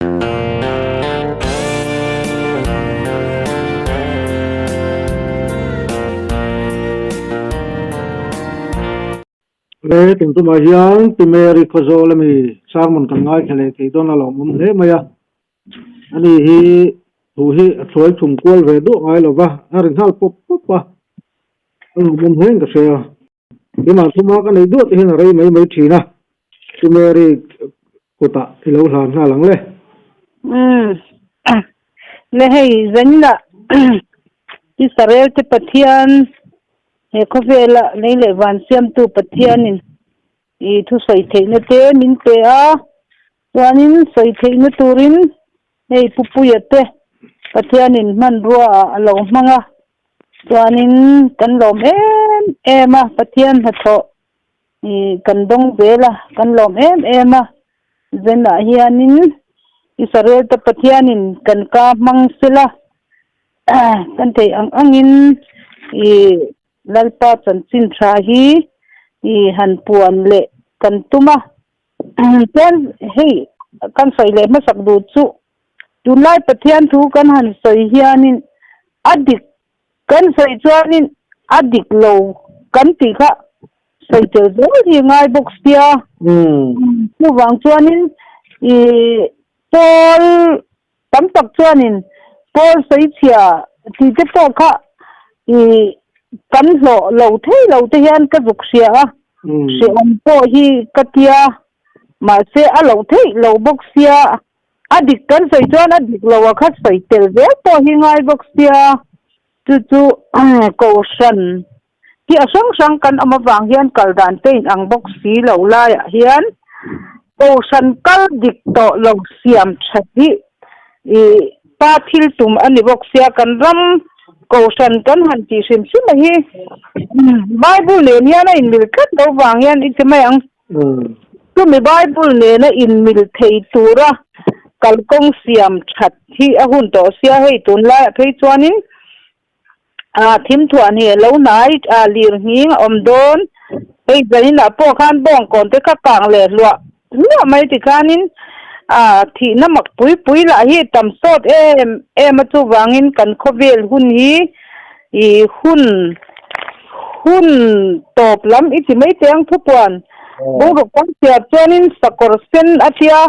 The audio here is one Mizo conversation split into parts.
Le tum tumah hian Pi Mary Khawzawl ami sermon kan ngaithla leh thei dawn a lawmawm hle mai a. Ani hi thu hi a thluai thum kual ve duah ngai lo va, a ri nghal pawp pawp a, a lawmawm hle in ka hria. Keimah thuma ka neih duah te hian a rei mai mai thin a, Pi Mary kutah i lo hlan nghal ang le. Umm le hei zaninah Israel te Pathian he khawvela lei leh van siamtu Pathianin i thusawi theihna te min pe a, chuanin sawi theihna turin Hei Pu Puia te Pathianin hmanrua ah a lo hmang a, chuanin kan lawm em em a, Pathian hnathawh ih kan dawng zel a, kan lawm em em a, zenah hianin Israel te Pathianin kan ka hmang sela kan theih ang angin ih Lalpa chanchin tha hi ih han puan leh kan tum a. Chuan hei kan sawi leh hmasak duh chu tunlai Pathian thu kan han sawi hianin a dik kan sawi chuanin a dik lo kan tih kha sawi tel zel hi ngai bawk sia. Chuvang chuanin ih Paul Tam tak chuanin Paul sawichhia tih te pawh kha i kan hlawh lo thei lo te hian ka zuk hria a, hrehawm pawh hi ka tia, mahse a lo theih lo bawk sia, a dik kan sawi chuan a dik lo a kha sawi tel zel pawh hi ngai bawk sia, chu chu Kohhran hi a hrang hrang kan awm avang hian kal dan te in ang bawk si lo laiah hian Kohhran kal dik tawh lo siam that hi ih pa thil tum a ni bawk sia kan ram Kohhran kan han tih hrim hrim a hi Bible nen hian a inmil tlat lo vang hian i ti mai ang. Chumi Bible nena inmil thei tura kalkawng siam that hi a hun tawh sia hei tunlaiah phei chuanin Ah thim thuah ni lo hnai ah lir nghing a awm dawn. Hei zaninah pawh khan bawngkawn te kha kang leh hluah hluah mai tikhanin ah thihna mak pui pui lah hi tam sawt em em a chuvangin kan khawvel hun hi ih hun hun tawp lam i ti mai teh ang thupuan bungruk tam chhiar chuanin sakawr sen a tia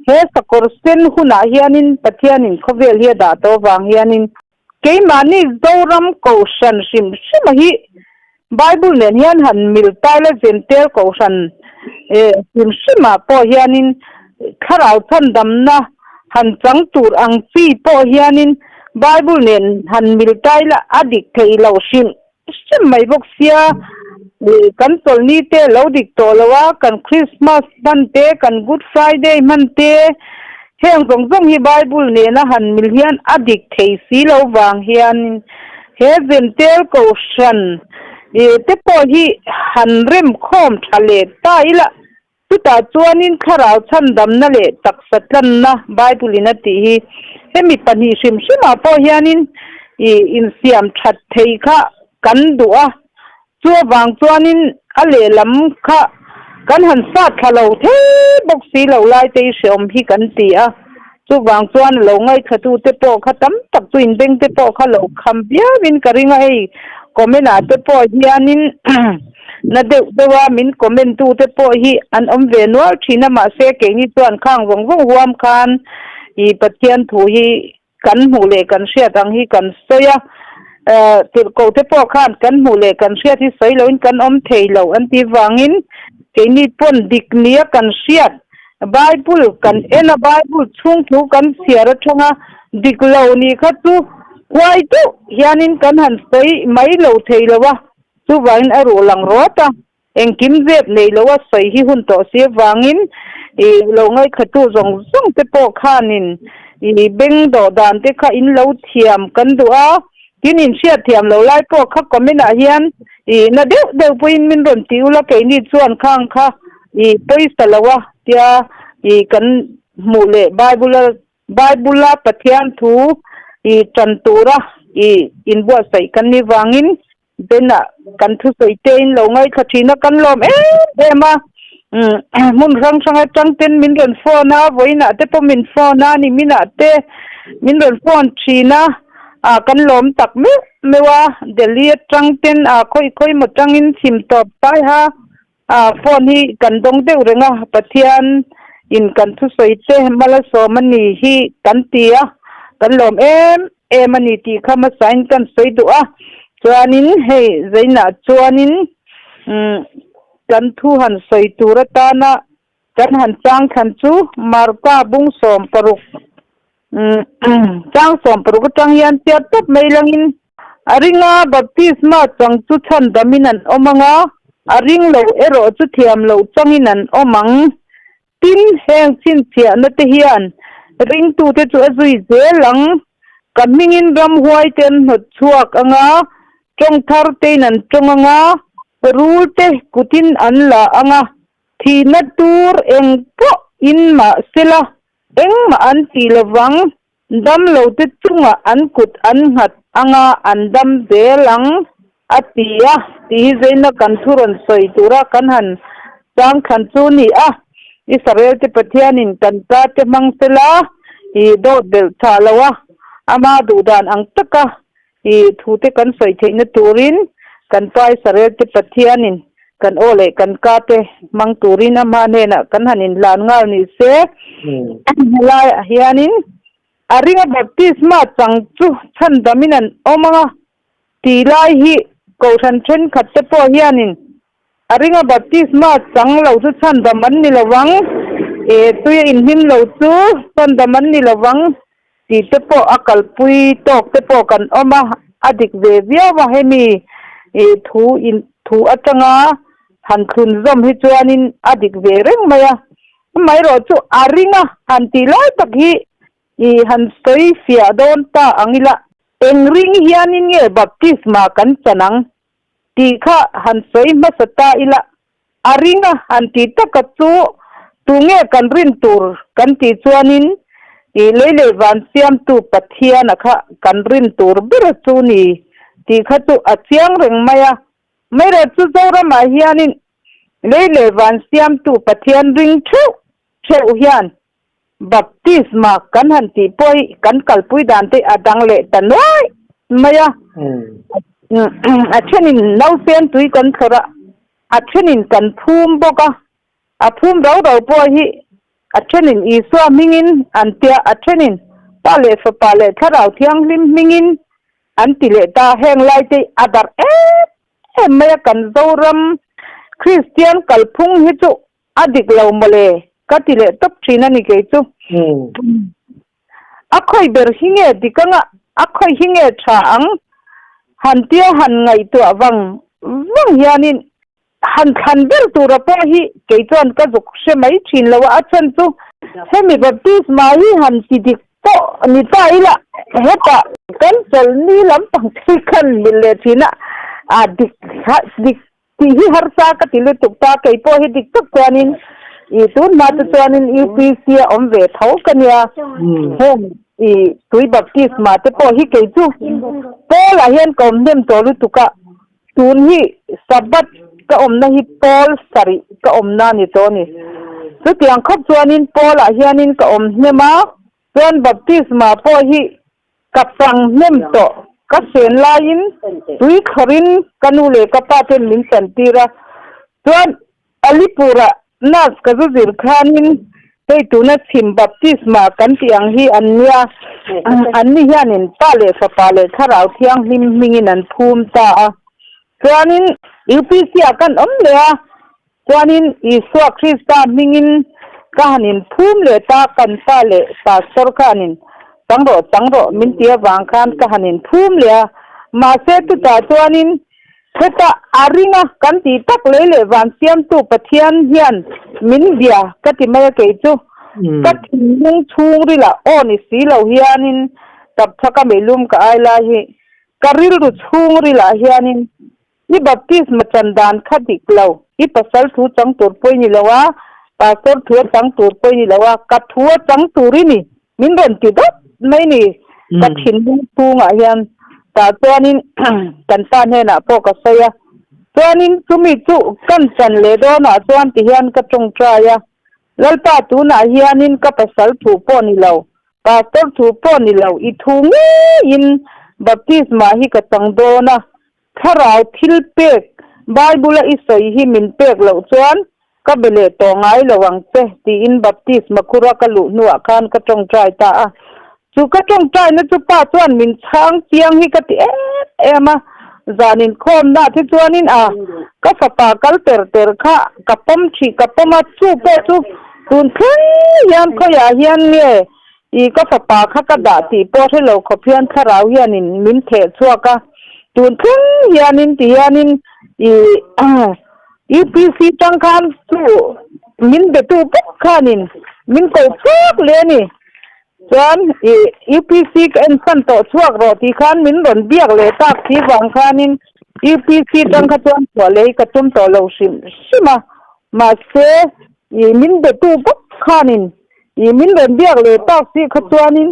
he sakawr sen hunah hianin Pathianin khawvel hi a dah tawh avang hianin Keimahni Zoram Kohhran hrim hrima hi Bible nen hian han mil taila Jentail Kohhran hrim hrimah pawh hianin thlarau chhandamna han chang tur ang chi pawh hianin Bible nen han mil taila a dik thei lo hrim hrim mai bawk sia. Kan chawlhni te lo dik tawh lo a, kan Christmas hman te, kan Good Friday hman te, heng zawng zawng hi Bible nena han mil hian a dik thei si lo vang hianin he Jentail Kohhran te pawh hi han remkhawm tha leh ta ila, chutah chuanin thlarau chhandamna leh taksa tlanna Bible in a tih hi hemi pahnih hrim hrimah pawh hianin insiam that thei kha kan duh a, Chu avang chuanin a lehlam kha kan han sat thla lo thei bawk si lo lai te i hreawm hi kan ti a, chuvang chuan a lo ngaithlatute pawh kha tam tak chu inbengte pawh kha lo kham viauin ka ring a, hei comment ah te pawh hianin na deuh deuh a min comment tute pawh hi an awm ve nual thin a, mahse keini chuan khang vawng vawng huam khan i Pathian thu hi Kan hmuh leh kan hriat ang hi kan sawi a, tirhkoh te pawh khan kan hmuh leh kan hriat hi sawi loin kan awm thei lo an tih vangin keini pawn dik nia kan hriat Bible kan en a, Bible chhung thu kan chhiar atanga dik lo nih kha chu huai deuh hianin kan han sawi mai lo thei lo a, chuvangin a ruh lang rawt a. Engkim zep nei lo a sawi hi hun tawh si avangin i lo ngaihthatu zawng zawng te pawh khanin i beng dawh dan te kha in lo thiam kan duh a, tin in hriat thiam lo lai pawh kha comment ah hian i na deuh deuh pawhin min rawn ti ula keini chuan khang kha i pawisa lo a tia i kan hmuh leh Bible a Bible a Pathian thu i tan tura i inbuatsaih kan ni vangin Benah kan thusawi te in lo ngaithla thin a, kan lawm em em a. Hmun hrang hrang atang ten min rawn phone a, vawiinah te pawh min phone a, niminah te min rawn phone thin a, ah kan lawm tak meuh meuh a, Delhi atang ten ah khawi khawi maw tangin chhim tawp taiha ah phone hi kan dawng deuh reng a, Pathian in kan thusawi te Malasawm a ni hi kan ti a, kan lawm em em a ni tih kha hmasain kan sawi duh a, chuanin hei zainah chuanin umm kan thu han sawi tur atana kan han chang thlan chu Marka bung 16 umm chang 16 atang hian chiat tawp mai langin a ringa baptisma chang chu chhandamin an awm ang a, a ring lo erawh chu thiam loh changin an awm ang. Tin, heng chhinchhiahna te hian ringtute chu a zui zel ang. Ka hmingin ramhuai te an hnawt chhuak ang a, tawng thar tein an tawng ang a, rul te kutin an la ang a, thihna tur eng pawh in mah sela engmah an ti lo vang, damlo te chungah an kut an nghat ang a, an dam zel ang, a ti a, tih hi zeina kan thu rawn sawi tura kan han chang thlan chu ni a. Israel te Pathianin kan ta te hmang sela i dawt belh chah lo a, ama duhdan ang taka i thu te kan sawi theihna turin kan pa Israel te Pathianin kan aw leh kan ka te hmang turin ama hnenah kan han inhlan nghal ni se. Helaiah hianin a ringa baptisma chang chu chhandamin an awm ang a, Tih lai hi Kohhran thenkhat te pawh hianin a ringa baptisma chang lo chu chhandam an ni lovang, e tuia inhlim lo chu chhandam an ni lovang tih te pawh a kalpui tawk te pawh kan awm a, a dik ve viau a hemi thu in thu atanga han thlun zawm hi chuanin a dik ve reng mai a, amaherawhchu a ringa han tih lai tak hi I han sawi fiah dawn ta ang ila, eng ring hianin nge baptisma kan chan ang tih kha han sawi hmasa ta ila, a ring a han tih taka chu tunge kan rin tur kan tih chuanin i lei leh van siamtu Pathiana kha kan rin tur ber chu ni tih kha chu a chiang reng mai a. Meirat chu Zoramah hianin lei leh van siamtu Pathian ring theuh theuh hian Baptisma kan han tih pawh hi kan kalpui dan te a dang leh ta nuai mai a. A thenin nausen tui kan thlawrh a, a thenin kan phum bawk a. A phum rau rau pawh hi a thenin Isua hmingin an tia, a thenin Pa leh Fapa leh Thlarau Thianghlim hmingin an ti leh ta. Heng lai te a darh em em mai a, kan Zoram Kristian kalphung hi chu A dik lo mawle, ka ti leh tawp thin a ni kei chu. A khawi ber hi nge dik anga, a khawi hi nge tha ang? Han tia han ngaihtuah vang vang hianin han thlan ber tura pawh hi kei chuan ka zuk hre mai thin lo a, a chhan chu hemi baptisma hi han ti dik pawh ni ta ila hetah kan chawlhni lampang phei khan mil leh thin a, a dik dik Tih hi harsa ka ti lutuk ta, kei pawh hi dik tak chuanin i tun hma te chuanin UPC a awm ve tho ka nia, heng i tui baptisma te pawh hi kei chu Paul ah hian ka awm hnem tawh lutuk a, tun hi Sabbath ka awmna hi Paul sarih ka awmna a ni tawh a ni. Chutiang khawp chuanin Paul ah hianin ka awm hnem a, chuan baptisma pawh hi Ka chang hnem tawh. Ka hren laiin tui thlawrin ka nu leh ka pa ten min chantir a. Chuan Alipur-ah nurse ka zu zir khanin hei tuna chhim baptisma kan tih ang hi an nia. Anni hianin Pa leh Fapa leh Thlarau Thianghlim hmingin an phum ta a. Chuanin UPC-ah kan awm leh a. Chuanin Isua Krista hmingin ka han inphum leh ta, kan pa leh pastor khanin chang rawh chang rawh min ti avang khan ka han inphum leh a. Mahse chutah chuanin heta a ringa kan tih tak lei leh van siamtu Pathian hian min bia ka ti mai a kei chu ka thinlung chhungrilah aw ni si lo hianin tapchhaka meilum ka ai lai hi ka rilru chhungrilah hianin I baptisma chan dan kha dik lo. I pasal thu chang tur pawh i ni lo a, pastor thu a chang tur pawh i ni lo a, ka thu a chang tur i ni. Min rawn ti dawt mai ni. Ka thinlung chhungah hian tah chuanin kan pa hnenah pawh ka sawi a. Chuanin chumi chu kan chan leh dawnah chuan tihian ka tawngtai a, Lalpa tunah hianin ka pasal thu pawh ni lo, pastor thu pawh ni lo, i thu ngeiin baptisma hi ka chang dawn a, thlarau thil pek Bible-a i sawi hi min pek loh chuan ka be leh tawh ngai lo ang che tiin baptisma khura ka luh hnuah khan ka tawngtai ta a. Chu ka tawngtaina chu pa chuan min chhang chiang hi ka ti em em a, zan inkhawmna te chuanin a ka fapa kal ter ter kha ka pawm thih ka pawm a, chu pawh chu tun thleng hian khawiah hian nge i ka fapa kha ka dah tih pawh hre lo khawp hian thlarau hianin min theh chhuak a, tun thleng hianin ti hianin i UPC tang khan chu min betu bawk khanin min ko chhuak leh a ni. Chuan i UPC ka en san tawh chhuak rawh tih khan min rawn biak leh tak si vang khanin UPC tang kha chuan chhuah leh hi ka tum tawh lo hrim hrim a, mahse i min betu bawk khanin i min rawn biak leh tak si kha chuanin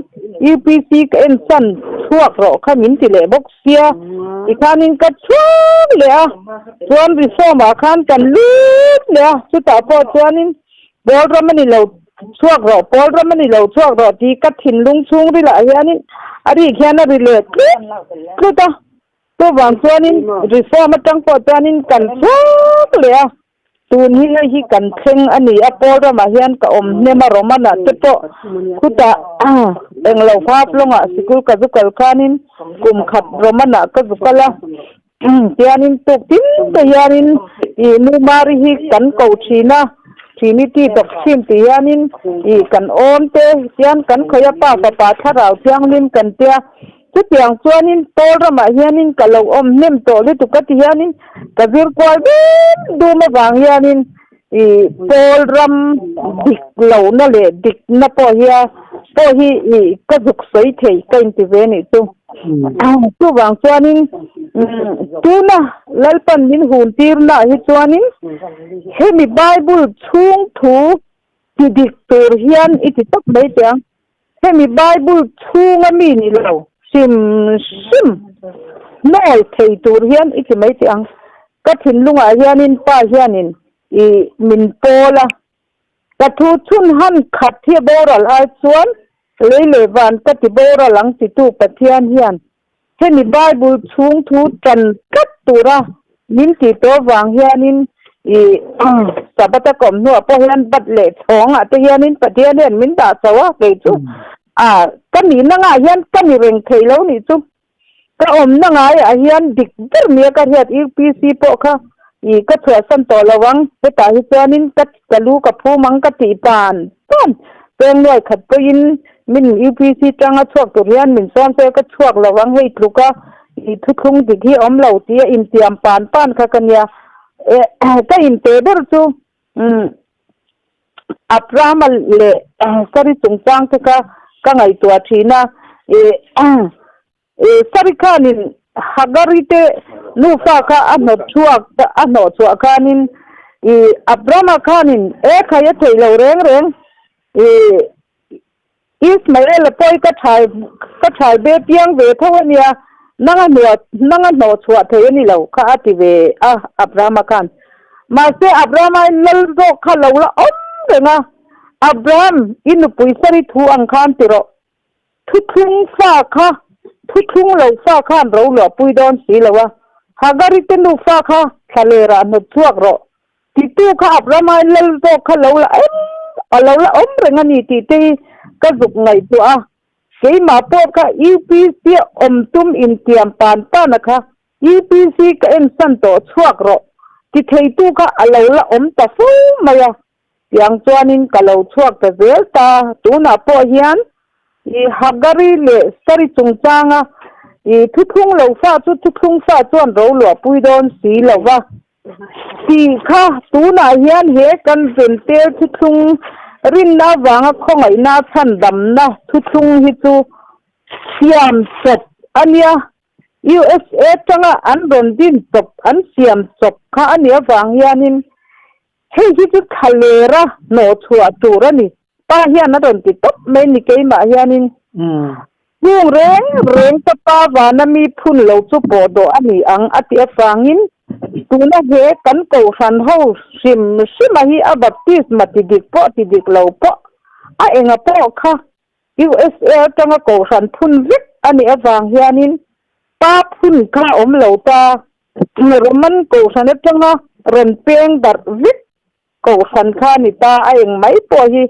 UPC ka en san chhuak rawh kha min ti leh bawk sia tikhanin ka chhuak leh a, chuan reform ah khan kan lut leh a, chutah pawh chuanin Pawl ram a ni lo chhuak rawh, pawl ram a ni lo chhuak rawh tih ka thinlung chhungrilah hianin a rik hian a ri leh tlut tlut a. Chuvang chuanin reform atang pawh chuanin kan chhuak leh a, tun hi hei hi kan thleng a ni a, pawl ramah hian ka awm hnem a, Romana te pawh khutah englo fap lawngah sikul ka zu kal khanin kum khat Romana ka zu kal a. Tianin tuk tin te hianin ih nu Mari hi kan ko thin a, Trinity doctrine tih hianin ih kan awm te tian kan khawih a Pa Fapa Thlarau Thianghlim kan tia. Chutiang chuanin Paul ramah hianin ka lo awm hnem tawh lutuk a ti hianin ka zir kual dum dum avang hianin ih Paul ram dik lohna leh dikna pawh hia pawh hi ih ka zuk sawi thei ka inti ve nih chu. Chuvang chuanin tuna Lalpan min hun tirnaah hi chuanin hemi Bible chhung thu ti dik tur hian i ti tawp mai teh ang. Hemi Bible chhunga mi ni lo hrim hrim hnawl thei tur hian i ti mai teh ang. Ka thinlungah hianin Pa hianin i min pawl a, Ka thu chhun han khat hi boral ai chuan lei leh van ka ti boral ang titu Pathian hian hemi Bible chhung thu tan tlat tura min tih tawh vang hianin i Sabbath a kawm hnuah pawh hian bat leh chhawngah te hianin Pathian hian min dah chho a kei chu a ka nihna ngah hian ka ni reng thei lo nih chu. Ka awmna ngaiah hian dik ber nia ka hriat UPC pawh kha ih ka chhuahsan tawh lo ang, hetah hi chuanin ka ka lu ka phum ang ka tih pan pan peng nuai khat pawhin min UPC tanga chhuak tur hian min sawm se ka chhuak lo ang hei tluka ih thuthlung dik hi awm lo tih a intiam pan pan kha ka nia eh ka inte ber chu umm Abrahama leh Sari chungchang te kha ka ngaihtuah thin a, ih Sari khanin Hagari te nufa kha a hnawt chhuak a hnawh chhuah khanin ih Abrahama khanin e khai a theih lo reng reng ih Ismael-a pawh hi ka thai ka thai be piang ve tho a nia, nanga hnuah nanga hnawh chhuah thei a ni lo kha a ti ve a Abrahama khan. Mahse Abrahama-in lal zawk kha lo la awm reng a, Abraham, i nupui sari thu ang khan ti rawh, thuthlung fa kha thuthlung lo fa khan ro luahpui dawn si lo a, Hagari te nufa kha thlalerah hnawt chhuak rawh, Titu kha Abrahama-in lal zawk kha lo la em a lo la awm reng a ni tih te hi ka zuk ngaihtuah a, keimah pawh kha UPC a awm tum intiam pan pan a kha UPC ka ensan tawh chhuak rawh ti theitu kha a lo la awm ta fo mai a, tiang chuanin ka lo chhuak ta zel ta, tunah pawh hian i Hagari leh Sari chungchanga i thuthlung lo fa chu thuthlung fa chuan ro luahpui dawn si lo va. Tih kha tunah hian he kan Zentel thuthlung rinna avanga khawngaihna chhandamna thuthlung hi chu siam chawp a nia. USA tanga an rawn din chawp an siam chawp kha a nih avang hianin hei hi chu thla lera hnawh chhuah tur a ni. Pa hian a rawn ti tawp mai ni keimah hianin. Hung reng reng ka pa vana mi phun lo chu pawh dawh a ni ang a ti avangin. Tuna he kan kohhran ho hrim hrima hi a baptisma ti dik pawh ti dik lo pawh a enga pawh kha USA atanga kohhran phun vek a nih avang hianin pa phun kha a awm lo ta. Roman kohhran atanga rawn peng darh vek Kohhran kha a ni ta, a eng mai pawh hi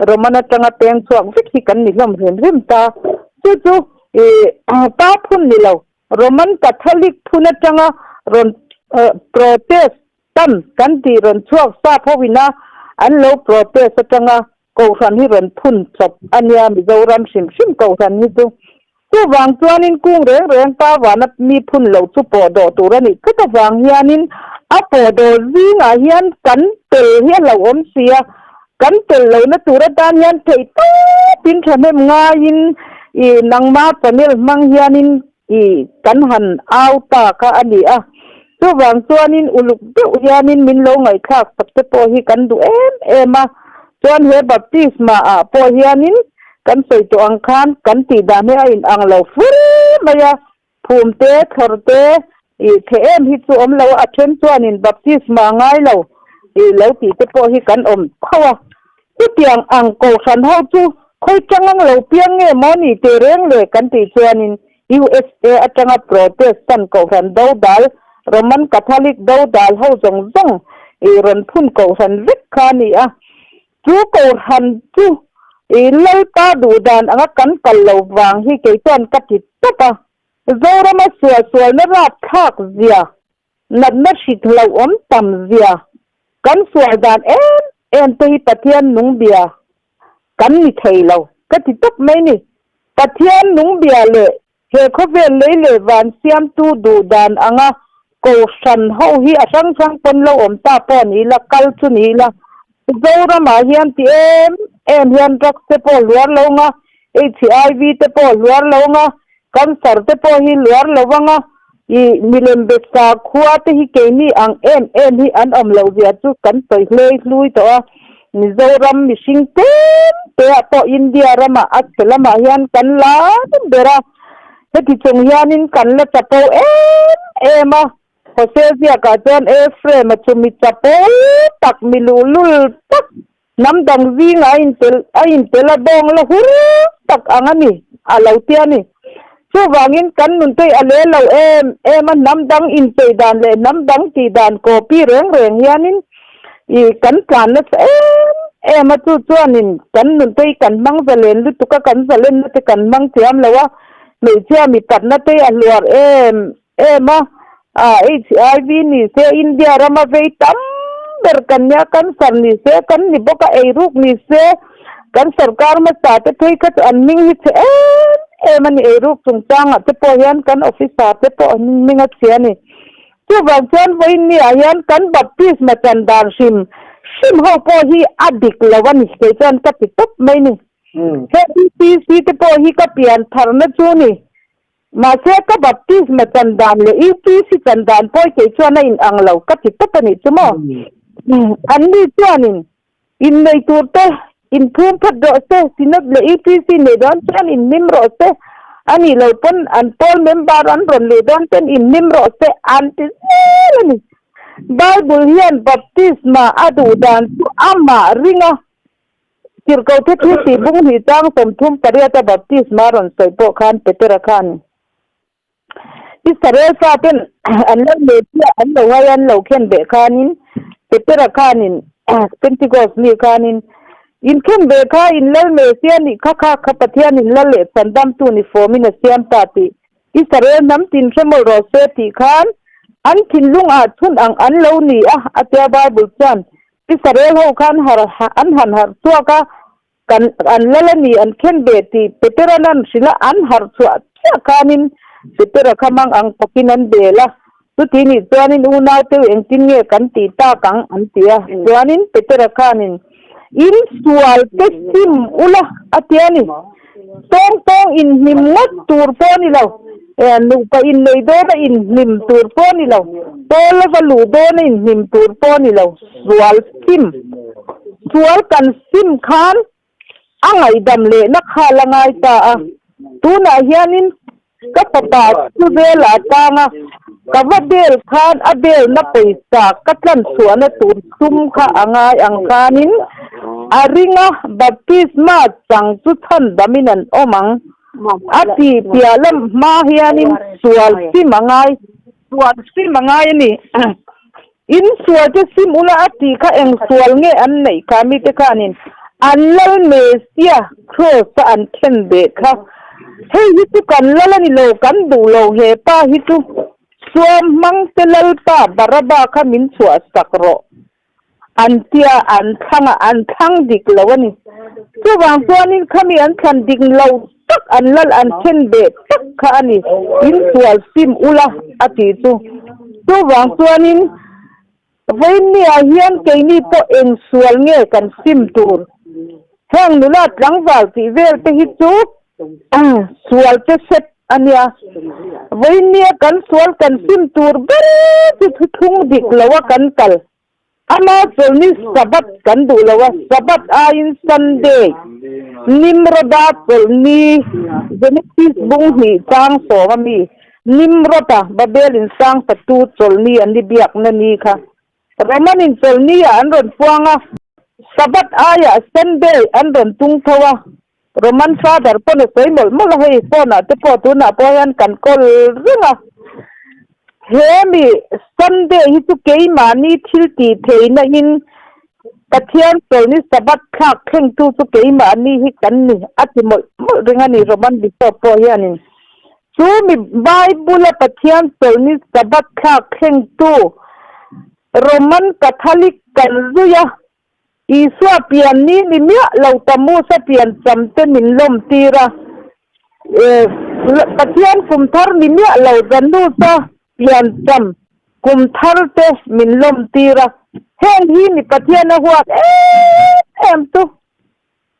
Roman atanga peng chhuak vek hi kan ni hlawm hrim hrim ta. Chu chu ih pa phun ni lo, Roman Catholic phun atanga rawn Protestant kan tih rawn chhuak sap ho ina an lo protest atanga Kohhran hi rawn phun chawp a nia Mizoram hrim hrim Kohhran hi chu. Chuvang chuanin kung reng reng pa vana mi phun lo chu pawh dawh tur a nih tlat avang hianin a pawh dawh zingah hian kan tel hi a hlauhawm si a, kan tel lohna tur atan hian theih tawpin thahnem ngaiin ih nangma channel hmang hianin ih kan han au ta kha a ni a. Chuvang chuanin uluk deuh hianin min lo ngaihthlak sak te pawh hi kan duh em em a, chuan he baptisma ah pawh hianin kan sawi tawh ang khan kan tih dan hi a in ang lo fur mai a, phum te, thlawr te ih theh em hi chu awm lo a, a then chuanin baptisma ngai lo ih lo tih te pawh hi kan awm tho a. Chutiang ang kohhran ho chu khawi tang ang lo piang nge maw ni teh reng le kan tih chuanin USA atanga Protestant kohhran dodal, Roman Catholic dodal ho zawng zawng i rawn phun kohhran vek kha a ni a. Chu kohhran chu i Lalpa duhdan anga kan kal lo vang hi kei chuan ka ti tawp a. Zorama sualsualna rapthlak zia Natna hrit hlauhawm tam zia kan sual dan em em te hi Pathian nung bia kan ni thei lo ka ti tawp mai ni. Pathian nung bia leh he khawvel lei leh van siamtu duh dan anga kohhran ho hi a hrang hrang pawn lo awm ta pawh ni ila kal chu ni ila Mizoramah hian ti em em hian drugs te pawh hluar lo anga, HIV te pawh hluar lo anga, cancer te pawh hi hluar lo anga, ih milem be sakhua te hi keini ang em em hi an awm loh zia chu kan sawi hlei hlui tawh a. Mizoram mihring tlem te ah pawh India ramah a chhe lamah hian kan lar ber a, heti chung hianin kan la chapo em em a. Jose ziakah chuan Ephraim-a chu mi chapo tak, mi luhlul tak, hnam dang zingah a intel a intel a bawng la hur tak ang a ni, a lo ti a ni. Chuvangin kan nunpei a le lo em em a, hnam dang inpei dan leh hnam dang tih dan copy reng reng hianin ih kan tlan nasa em em a, chu chuanin kan nunpei kan hmang zalen lutuk a, kan zalenna te kan hmang thiam lo a, hmeichhia mipatna te a hluar em Em a, HIV ni se India rama vei tam ber kan nia, cancer ni se kan ni bawk a, eiruk ni se kan sorkar hmasa te phei kha chu an hming hi chhe em em a ni, eiruk chungchangah te pawh hian kan officer te pawh an hming a chhia a ni. Chuvang chuan vawiinniah hian kan baptisma chan dan hrim hrim ho pawh hi a dik lo a ni, kei chuan ka ti tawp mai ni. He UPC te pawh hi ka pian tharna chu ni. Mahse, ka baptisma chan dan leh UPC chan dan pawh kei chuan a in ang lo ka ti tawp a nih chu maw? An ni chuanin innei tur te inphum phat rawh se, Synod leh UPC nei dawn chuan inhnim rawh se, a nih loh pawn an pawl member an rawn luh dawn ten inhnim rawh se an ti zel a ni. Bible hian baptisma a duh dan chu amah ring a. Tirhkoh te thil tih bung hnih chang 38 a baptisma rawn sawi pawh khan Petera khan Israel faten an lo nei chiah an lo ngai an lo khen beh khanin Petera khanin Pentecost ni khanin in khen beh kha in lal Messia nih kha kha kha Pathian in lal leh chhandamtu ni fawmin a siam ta tih Israel hnam tin hre mawlh rawh se tih khan an thinlung ah chhun ang an lo ni a a tia Bible chuan Israel ho khan har an han harh chhuak a, kan an lal a ni an khen ve tih Petera'n an hrilh a, an harh chhuah chiah khanin Petera kha mang ang takin an bel a, chuti nih chuanin unau teu engtin nge kan tih tak ang an ti a, chuanin Petera khanin in sual te sim ula a ti a ni. Tawng tawng inhnim ngawt tur pawh a ni lo, nupa innei dawna inhnim tur pawh a ni lo, pawl lova luh dawna inhnim tur pawh a ni lo, sual sim, sual kan sim khan a ngaihdam lehna kha la ngai ta a, tunah hianin ka fapa chu velah tang a. Ka va bel khan a belna pawisa ka tlan chhuahna tur sum kha a ngai ang khanin a ring a, baptisma chang chu chhandamin an awm ang a tih piah lam hma hianin sual sim a ngai. Sual sim a ngai a ni. In sual te sim ula a tih kha eng sual nge an neih kha mite khanin an lal Mesia Kraws a an khen beh kha. Hei hi chu kan lal a ni lo, kan duh lo he pa hi chu suam hmang te Lalpa Baraba kha min chhuah sak rawh an tia an thlang a, an thlang dik lo a ni. Chuvang chuanin khami an thlan dik lo tak an lal an then beh tak kha a ni, in sual sim ula a tih chu. Chuvang chuanin vawiinniah hian keini pawh eng sual nge kan sim tur? Heng nula tlangval tih vel te hi chu sual te set a nia. Vawiinnia kan sual kan sim tur ber chu thuthlung dik loa kan kal. Ama chawlhni Sabbath kan duh lo a, Sabbath aiin Sunday, Nimroda chawlhni, Genesis bung hnih chang sawm a mi, Nimroda, Babel in sang satu chawlhni an ni biakna ni kha. Roman in chawlhni ah an rawn puang a, Sabbath aiah Sunday an rawn tung tho a, Roman Father pawn a sawi mawlh mawlh a, hei phone ah te pawh tunah pawh hian kan call reng a. He mi Sunday hi chu keimahni thil tih theihna in Pathian chawlhni Sabbath thlak thlengtu chu keimahni hi kan ni a ti mawlh mawlh reng a ni Roman Bishop pawh hianin. Chu mi Bible a Pathian chawlhni Sabbath thlak thlengtu Roman Catholic kan zui a. Isua pian ni ni miah lo Tamusa pian cham te min lawm tir a, Pathian kum thar ni miah lo Janusa pian cham kum thar te min lawm tir a, heng hi ni Pathian a huat em em chu.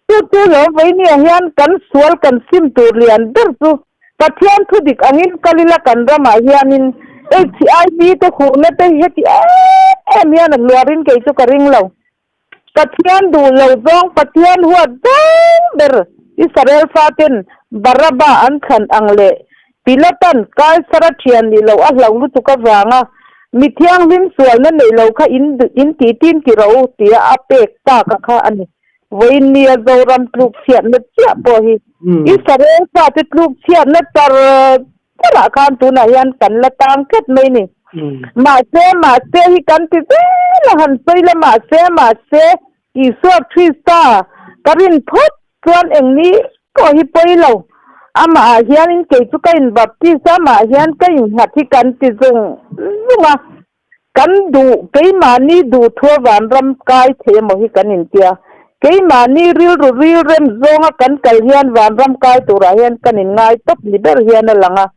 Chu chu lo vawinia hian kan sual kan sim tur lian ber chu Pathian thu dik angin kal ila kan ramah hianin HIV te hurna te hi heti em em hian a hluarin kei chu ka ring lo. Pathian duh lo zawng Pathian huat zawng ber Israel faten Baraba an thlan ang leh Pilatan Kaisara thian nih loh a hlauh lutuk avanga mi thianghlim sualna neih lo kha in tih tin ti rawh u tia a pek tak a kha a ni. Vawiin nia Zoram tluk chhiatna chiah pawh hi Israel fate tluk chhiatna char charah khan tunah hian kan la tang tlat mai ni. Mahse, mahse hi kan ti zel a, han sawi la mahse, mahse Isua Krista ka rin phawt chuan eng ni pawh hi pawi lo. Amah ah hianin kei chu ka in baptist a, amah ah hian ka innghat hi kan ti zung zung a. Kan duh, keimahni duh thua vanram kai thei emaw hi kan intia. Keimahni rilru rilrem zawnga kan kal hian vanram kai turah hian kan inngai tawp ni ber hian a lang a.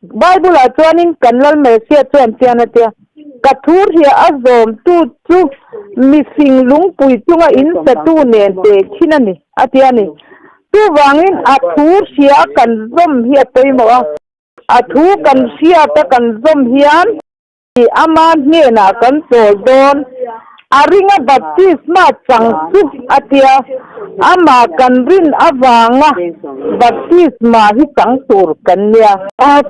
Bible-ah chuanin kan Lal Messiah chuan chian a tia, Ka thur hi a zawmtu chu mifing lungpui chunga insatu nen tehkhin a ni, a ti a ni. Chuvangin a thur hria kan zawm hi a pawimawh a. A thu kan hriat a kan zawm hian ama hnenah kan chawl dawn. A ringa baptisma chang chu a tia, amah kan rin avanga baptisma hi chang tur kan nia.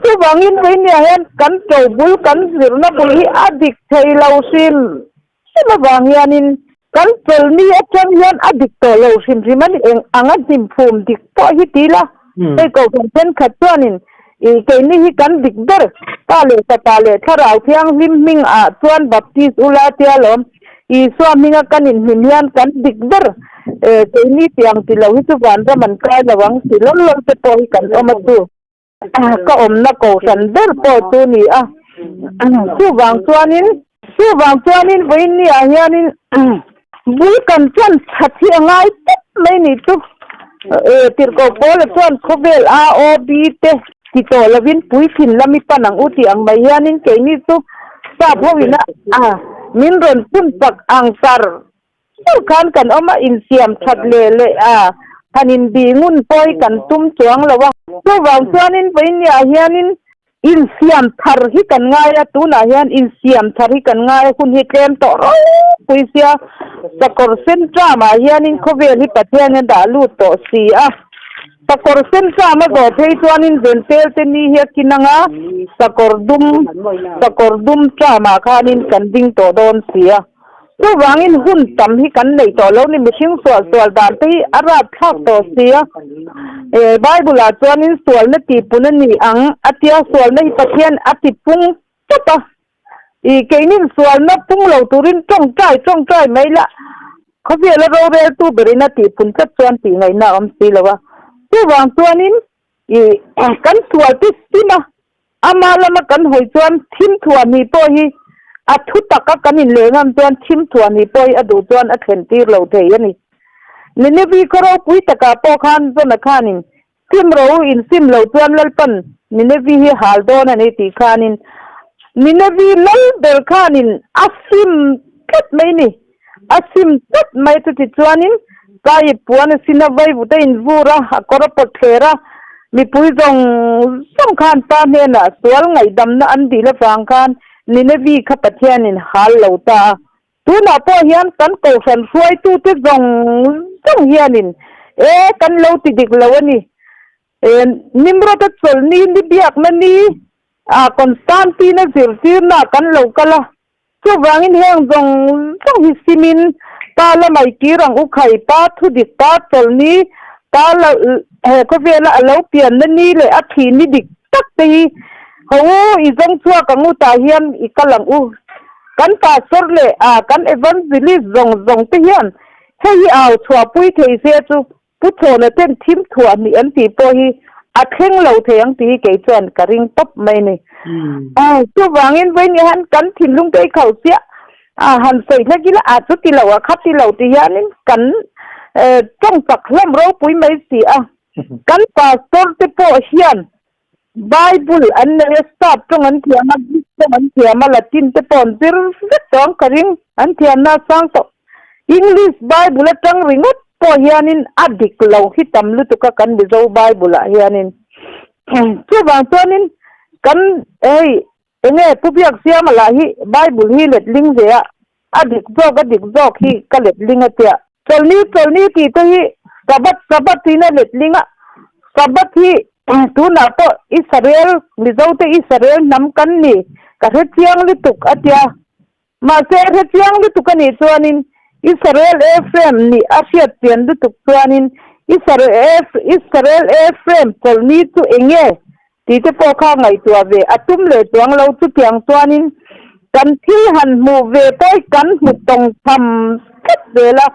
Chuvangin Veinia hian kan to bul kan zirna bul hi a dik thei lo hrim hrim avang hianin kan chawlhni atang hian a dik tawh lo hrim hrim a ni. Eng anga hnimphum dik pawh hi ti ila, hei kohhran thenkhat chuanin ih keini hi kan dik ber, Pa leh Fapa leh Thlarau Thianghlim hming ah chuan baptis ula tia lawm, Isua hminga kan inhnim hian kan dik ber, keini tiang ti lo hi chu vanram an kai lo ang ti lawl lawl te pawh hi kan awm a chu. Ka awmna kohhran ber pawh chu ni a, chuvang chuanin chuvang chuanin vawiinni ah hianin bul kan chan that hi a ngai tawp mai ni chu tirhkoh Paula chuan khawvel AOB te ti tawh lovin puithin lam i pan ang u tih ang mai hianin keini chu sap ho ina min rawn phun chak ang char Chu khan kan awm a, insiam that leh leh a, han inbih ngun pawh hi kan tum chuang lo a. Chuvang chuanin vawiinniah hianin insiam thar hi kan ngai a, tunah hian insiam thar hi kan ngai a, hun hi tlem tawh ropui sia, sakawr sen tramah hianin khawvel hi Pathian hian dah lut tawh si a. Sakawr sen ṭam a zawh phei chuanin Zentel te ni hi a kin ang a, sakawr dum sakawr dum ṭamah khanin kan ding tawh dawn si a. Chuvangin hun tam hi kan neih tawh lo ni, mihring sual sual dan te hi a rat thlak tawh si a. Bible ah chuanin sualna tihpun a ni ang a tia, sualna hi Pathian a tipung tawp a. I keinin sualna pung lo turin tawngtai tawngtai mai la, khawvela roreltu berin a tihpun tlat chuan tih ngaihna a awm si lo a. Chuvang chuanin i kan sual te sim a, ama lama kan hawi chuan thim thuah hnih pawh hi a thu taka kan inleh ngam chuan thim thuah hnih pawh hi a duh chuan a thlen tir lo thei a ni. Ninevi khaw ropui takah pawh khan Jona khanin Sim ro in sim lo chuan Lalpan Ninevi hi hal dawn a ni tih khanin Ninevi lal ber khanin a sim tlat mai ni. A sim tlat mai chu tichuanin Kai puan a sin a vaivut a invur a, a kawr a pawt thler a, mipui zawng zawng khan pa hnenah sual ngaihdamna an dil avang khan Ninevi kha Pathianin hal lo ta a. Tunah pawh hian kan kohhran hruaitute zawng zawng hianin e kan lo ti dik lo a ni. E Nimrod-a chawlhni ni biakna ni ah Constantine-a zirtirna ah kan lo kal a. Chuvangin heng zawng zawng hi simin pa la mai kir ang u khai, pa thu dik, pa chawlhni, pa la he khawvela a lo pianna ni leh a thih ni dik tak te hi ho u i zawng chhuak ang u tah hian i kal ang u. Kan pastor leh a kan evangelist zawng zawng te hian hei hi au chhuahpui thei se chu Pu Chhawna ten thim thuah hnih an tih pawh hi a thleng lo thei ang tih hi kei chuan ka ring tawp mai ni. Chuvangin vawiin hian kan thinlung te hi khauh chiah a han sawi hlek ila a chu ti lo a kha ti lo ti hianin kan tawng chak hlawm ropui mai si a. Kan pastor te pawh hian Bible an nei a, Sap tawng an thiam a, Greek tawng an thiam a, Latin te pawh an zir vek tawh ang ka ring, an thiamna a sang tawh. English Bible atang ringawt pawh hianin a dik lo hi tam lutuk a kan Mizo Bible ah hianin. Chuvang chuanin kan hei enge Pu Biaksiama lah hi Bible hi letling ve a, a dik zawk a dik zawk hi ka letling a tia. Chawlhni chawlhni tih te hi Sabbath Sabbath tiin a letling a, Sabbath hi tunah pawh Israel Mizote Israel hnam kan ni ka hre chiang lutuk a tia. Mahse hre chiang lutuk a nih chuanin Israel Ephraim nih a hriat chian lutuk chuanin Israel Ephraim chawlhni chu eng nge Tih te pawh kha ngaihtuah ve a tum leh chuang lo. Chutiang chuanin kan thil han hmuh ve pawh hi kan hmu tawng tham tlat zel a,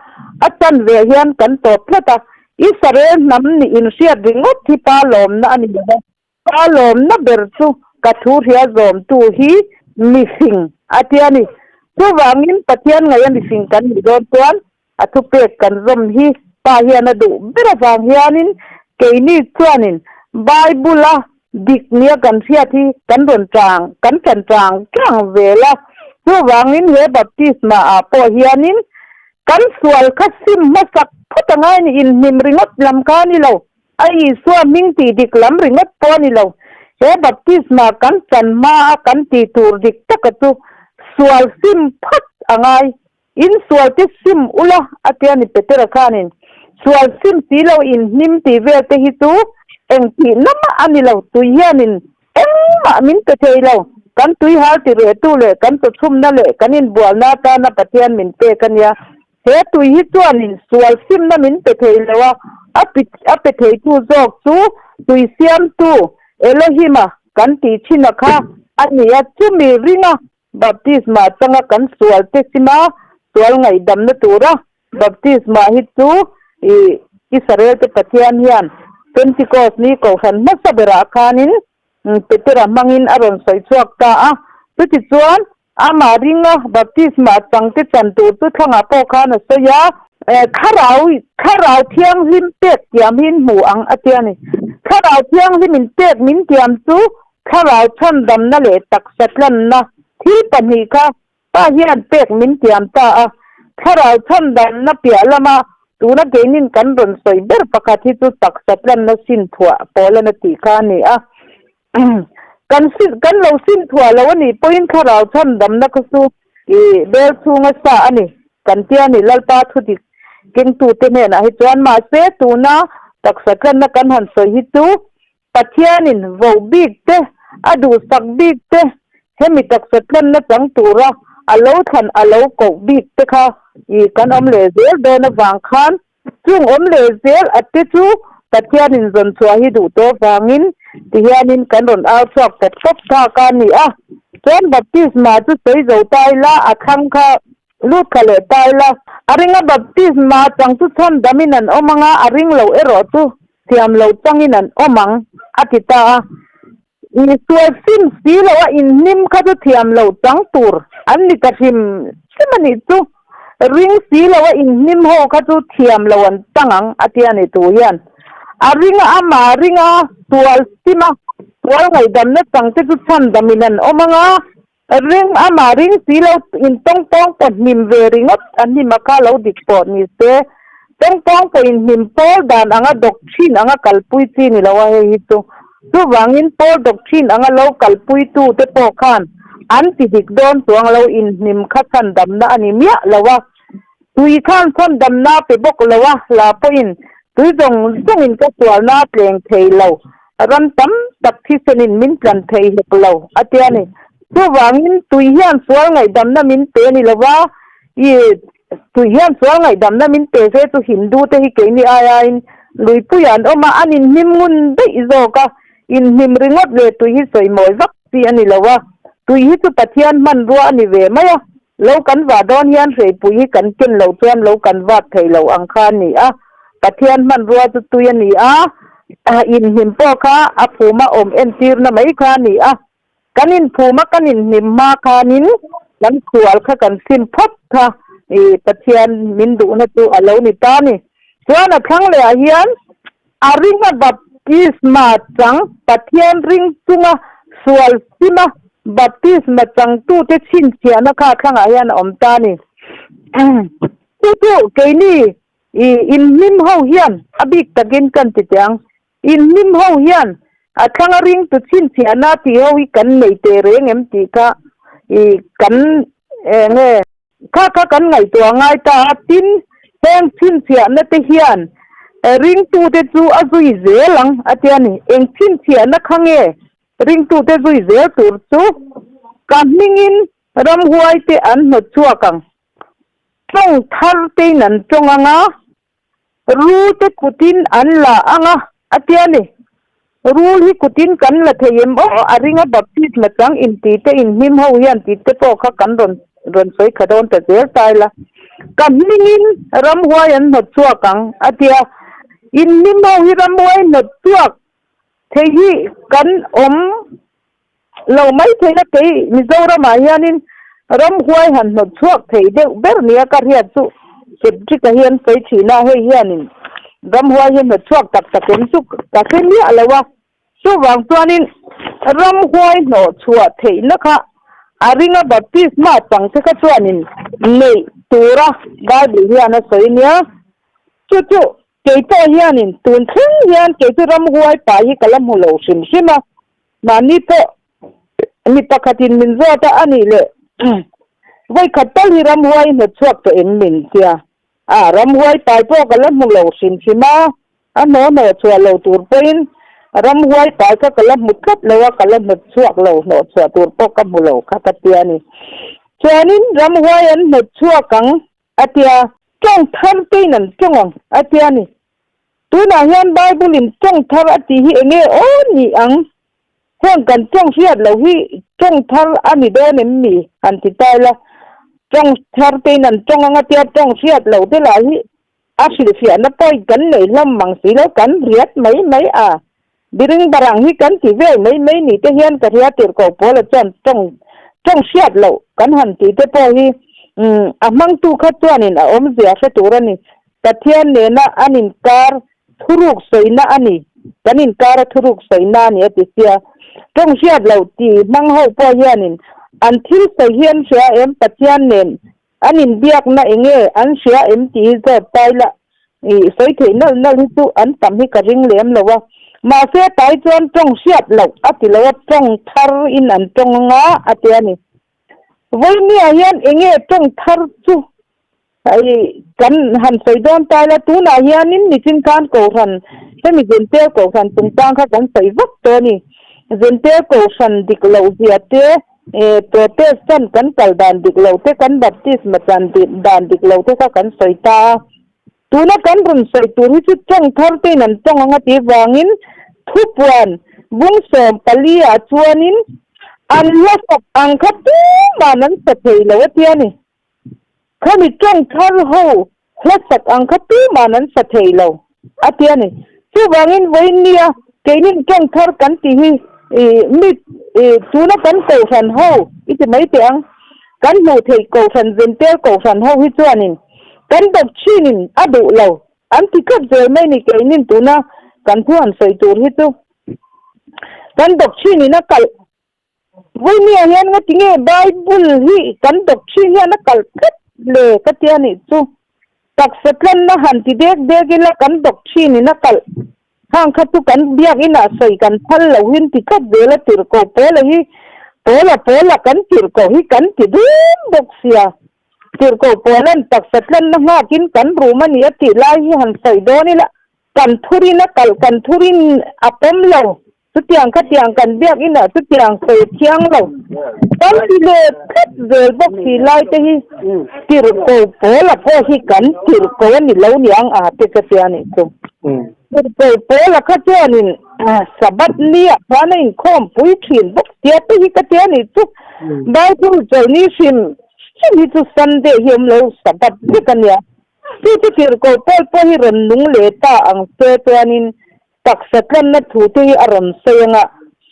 a chan ve hian kan tawp tlat a. Israel hnam nih inhriat ringawt hi pa lawmna a ni lo va, pa lawmna ber chu ka thu hria zawmtu hi mifing a ti a ni. Chuvangin Pathian ngaih a mifing kan nih dawn chuan A thupek kan zawm hi pa hian a duh ber avang hianin keini chuanin Bible-a dik nia kan hriat hi kan rawn chang kan chan chang chang zel a. Chuvangin he baptisma-ah pawh hianin kan sual kha sim hmasak phawt a ngai ni, inhnim ringawt lam kha a ni lo, a Isua hming tih dik lam ringawt pawh a ni lo. He baptisma kan chan hmaa kan tih tur dik taka chu sual sim phawt a ngai. In sual te sim ula a tia ni Petera khanin sual sim si lo in hnim tih vel te hi chu eng tih na mah a ni lo tui hianin engmah min pe thei lo kan tui hal ti reh tu leh kan chawchhumna leh kan inbualna atana Pathian min pek a nia he tui hi chuanin sual simna min pe thei lo a a pe thei tu zawk chu tui siamtu Elohim-a kan tih thin a kha a ni a chumi ringa Baptisma changa kan sual te sima sual ngaihdamna tura baptisma hi chu i Israel te Pathian hian Pentecost ni kohhran hmasa berah khanin Petera hmangin a rawn sawi chhuak ta a. Chutichuan amah ringa baptisma chang te chan tur chu thlangah pawh khan a sawi a. Thlarau Thlarau Thianghlim pek tiam hi in hmu ang a tia ni. Thlarau Thianghlim in pek min tiam chu Thlarau chhandamna leh taksa tlanna thil pahnih kha Pa hian pek min tiam ta a. Thlarau chhandamna piah lama tuna keinin kan rawn sawi ber pakhat hi chu taksa tlanna sin thuah pawlana tih kha a ni a. Kan sin kan lo sin thuah lo a nih pawhin thlarau chhandamna kha chu i bel chhunga sa a ni. Kan tia ni Lalpa thudik kengtute hnenah hi chuan mahse tuna. Taksa tlanna kan han sawi hi chu Pathianin voh bik te, a duhsak bik te, hemi taksa tlanna chang tura a lo thlan a lo koh bik te kha i kan awm leh zel dawn avang khan chung awm leh zel a te chu Pathianin zawn chhuah hi duh tawh avangin tihianin kan rawn au chhuak pawp pawp phak a ni a. Chuan baptisma chu sawi zo ta ila a thlang kha Lut thla leh ta ila, a ringa baptisma chang chu chhan damin an awm ang a, a ring lo erawh chu thiam lo changin an awm ang, a ti ta a. Isua sim si lo a inhnim kha chu thiam lo chang tur an ni ta hrim hrim a nih chu. Ring si lo a inhnim ho kha chu thiam lo an chang ang, a ti a ni tu hian. A ringa amah ringa sual sima sual ngaihdamna changte chu chhan damin an awm ang a, Ring amah ring si lo in tawngpawng pawh hnim ve ringawt a hnim a kha lo dik pawh ni se, tawngpawng pawh in hnim pawl dan anga doctrine anga kalpui chi ni lo a hei hi chu. Chuvangin pawl doctrine anga lo kalpui tu te pawh khan an ti dik dawn chuang lo in hnim kha chhandamna a ni miah lo a, tui khan chhandamna pe bawk lo a hla pawhin tui zawng zawng in ka sualna a tleng thei lo. Ram tam tak thisenin min tlan thei hek lo, a ti a ni. Chuvangin tui hian sual ngaihdamna min pe ni lova, i tui hian sual ngaihdamna min pe se chu Hindu te hi keini aiaiin luipui an awm a, an inhnim ngun daih zawk a, inhnim ringawt leh tui hi sawi mawi vak chi a ni lo a, tui hi chu Pathian hmanrua a ni ve mai a, lo kan vah dawn hian hreipui hi kan ken loh chuan lo kan vat thei lo ang kha a ni a, Pathian hmanrua chu tui a ni a, inhnim pawh kha a phuma awm entirna mai kha a ni a. Kan inphuma kan inhnim hma khanin kan khual kha kan sim phawt kha i Pathian min duhna chu a lo ni ta a ni. Chuan a thlang lehah hian a ringa baptisma chang Pathian ring chunga sual sima baptisma changtute chhinchhiahna kha a thlangah hian a awm ta a ni. Chu chu keini I inhlim ho hian a bik takin kan ti teh ang. Inhlim ho hian a thlanga ringtu chhinchhiahna tih ho hi kan nei teh reng em tih kha i kan eng nge kha kha kan ngaihtuah ngai ta a. Tin, heng chhinchhiahna te hian ringtute chu a zui zel ang a tia ni. Eng chhinchhiahna kha nge ringtute zui zel tur chu ka hmingin ramhuaite an hnawt chhuak ang. Tawng thar tein an tawng ang a, rul te kutin an la ang a, a ti a ni. Rul hi kutin kan la thei em aw? A ring a baptisma chang inti te inhnim ho hian tih te pawh kha kan rawn rawn sawi kha dawn ta zel ta ila. Ka hmingin ramhuai an hnawt chhuak ang, a ti a. Inhnim ho hi ramhuai hnawt chhuak thei hi kan awm Lo mai theih a kei Mizoramah hianin ramhuai han hnawt chhuak thei deuh ber nia ka hriat chu Cedric-a hi an sawi thin a, hei hianin ramhuai hi hnawt chhuak tak tak em chu ka hre miah lo a, chuvang chuanin ramhuai hnawh chhuah theihna kha a ringa baptisma changte kha chuanin neih tura Bible hian a sawi nia, chu chu Kei pawh hianin tun thleng hian kei chu ramhuai pa hi ka la hmu lo hrim hrim a, mahni pawh mi pakhatin min zawt a, anih leh vawikhat tal hi ramhuai i hnawt chhuak tawh em min tia, a ramhuai pai pawh ka la hmu lo hrim hrim a, a hnaw hnawh chhuah lo tur pawhin ramhuai pai kha ka la hmu tlat lo a, ka la hnawt chhuak lo, hnawh chhuah tur pawh ka hmu lo kha ka tia a ni. Chuanin ramhuai an hnawt chhuak ang A tia, Tawng thar tein an tawng ang, a tia ni. Tunah hian Bible-in tawng thar a tih hi enge aw ni ang? Heng kan tawng hriat loh hi tawng thar a ni dawn em mi? Han ti ta ila, tawng thar tein an tawng ang a tia, tawng hriat loh te lah hi a hrilhfiahna point kan nei hlawm mang si lo, kan riat mai mai a. Biring barang hi kan ti vel mai mai ni te hian ka hria tirhkoh Paula chuan tawng tawng hriat loh kan han tih te pawh hi umm a hmangtu kha chuanin a awmzia hre tur a ni. Pathian nena an inkar thuruk sawina a ni, kan inkar a thuruk sawina a ni a ti sia. Tawng hriat loh tih hmang ho pawh hianin an thil sawi hi an hria em Pathian nen An inbiakna enge an hria em tih hi zawt ta ila i sawi theih nalh nalh hi chu an tam hi ka ring lem lo a. Mahse tai chuan tawng hriat loh a ti lo a, tawng thar in an tawng anga a ti a ni. Vawinia hian enge tawng thar chu Hei kan han sawi dawn ta ila tunah hianin nichin khan Kohhran hemi Zentel Kohhran chungchang kha kan sawi vak tawh a ni. Zentel Kohhran dik loh zia te eh Protestant kan kal dan dik loh te kan Baptisma chan dan dik loh te kha kan sawi ta a. Tuna kan rawn sawi tur hi chu tawng thar tein an tawng ang a tih vangin thupuan bung 14 ah chuanin an hla sak ang kha tuman an sa thei lo a ti a ni. Khami tawng thar ho hla sak ang kha tuman an sa thei lo a ti a ni. Chuvangin vawiin nia keinin tawng thar kan tih hi mi tuna kan kohhran ho i ti mai teh ang. Kan hmuh theih kohhran Zentel kohhran ho hi chuanin kan dawp chinin a duh lo an ti tlat zel mai ni keinin tuna kan thu han sawi tur hi chu kan dawp chinin a kalh Vawinia hian ngatinge Bible hi kan dawp thin hian a kalh tlat le ka tia nih chu taksa tlanna han ti dek dek ila kan dawp thinin a kalh Hang kha chu kan biakinah sawi kan phal lo hin ti tlat zel a tirhkoh pawla hi pawla pawla kan tirhkoh hi kan ti dum bawk sia. Tirhkoh pawla'n taksa tlanna nghakin kan rum a ni a tih lai hi han sawi dawn ila kan thurin a kalh kan thurin a pawm lo. Chutiang khatiang kan biakinah chutiang sawi thiang lo. Kan ti leh tlat zel bawk si lai te hi tirhkoh pawla pawh hi kan tirhkoh a ni lo niang a te ka tia nih chu. Tirhkoh pawla kha chuanin Sabbath ni ah khan a inkhawm pui thin bawk sia te hi ka tia nih chu. Bible chawlhni hrim hrim hi chu Sunday hi awm lo Sabbath vek a nia. Chu chu tirhkoh pawl pawh hi rawn nung leh ta ang se chuanin Taksa tlanna thu te hi a rawn sawi ang a,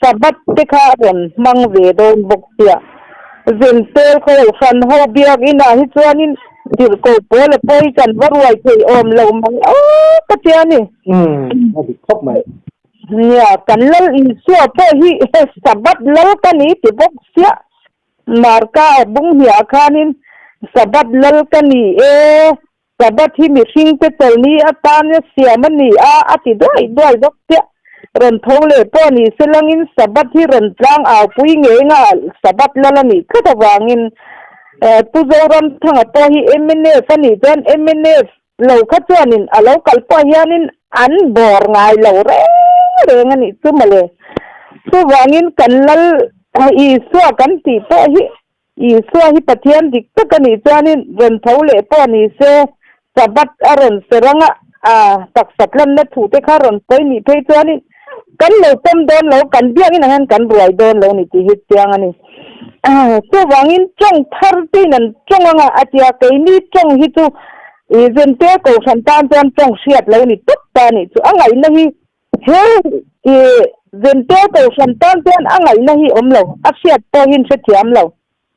Sabbath te kha a rawn hmang ve dawn bawk sia. Zentel Kohhran ho biakinah hi chuanin tirhkoh pawl a pawi kan va ruai thei awm lo mai aw ka tia ni. Umm, a dik khawp mai. Nia, kan Lal Isua pawh hi Sabbath lal ka ni ti bawk sia. Marka bung hniah khanin Sabbath lal ka ni e. Sabbath hi mihringte chawlhni atana siam a ni a, a ti duai duai bawk chiah. Rawn tho leh pawh ni se langin Sabbath hi rawn tlang aupui ngei nga Sabbath lal a nih tlat avangin Pu Zoramthanga pawh hi mnf a nih chuan mnf lo kha chuanin a lo kal pawh hianin an bawr ngai lo reng reng a nih chu mawle. Chuvangin kan lal Isua kan tih pawh hi Isua hi Pathian dik tak a nih chuanin rawn tho leh pawh ni se, Sabbath a rawn ser ang a, a taksa tlanna thu te kha rawn sawi nih phei chuanin kan lo pawm dawn lo, kan biakin ang hian kan ruai dawn lo ni tih hi chiang a ni. Chuvangin tawng thar tein an tawng ang a, a tia keini tawng hi chu Zente Kohhran tan chuan tawng hriat lo ni tawp ta a nih chu. A ngaihna hi He i Zente Kohhran tan chuan a ngaihna hi awm lo, a hriat pawh hi in hrethiam lo.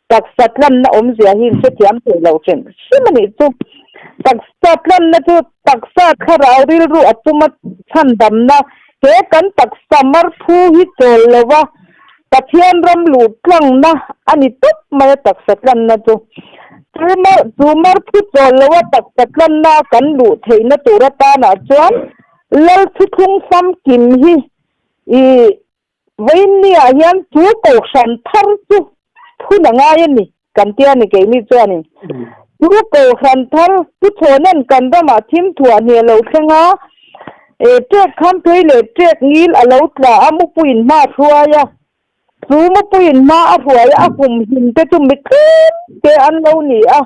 Taksa tlanna awmzia hi in hrethiam thei lo hrim hrim a nih chu. Taksa tlanna chu taksa thlarau rilru a puma chhandamna, he kan taksa marphu hi chawl lo va, Pathian ram luh tlangna a ni tawp mai a taksa tlanna chu. Chu mar chu marphu chawl lo a taksa tlanna a kan luh theihna tur atanah chuan Lal thuthlung famkim hi i vawiinniah hian chu kohhran thar chu phun a ngai a ni kan tia ni keini chuanin chu kohhran thar chu chhawnan kan ramah thim thuah hni a lo thleng a, e ṭek khamphei leh ṭek ngil a lo tla a mupuiin hma a hruai a, chu mupuiin hma a hruai a a humhim te chu mi tlem te an lo ni a,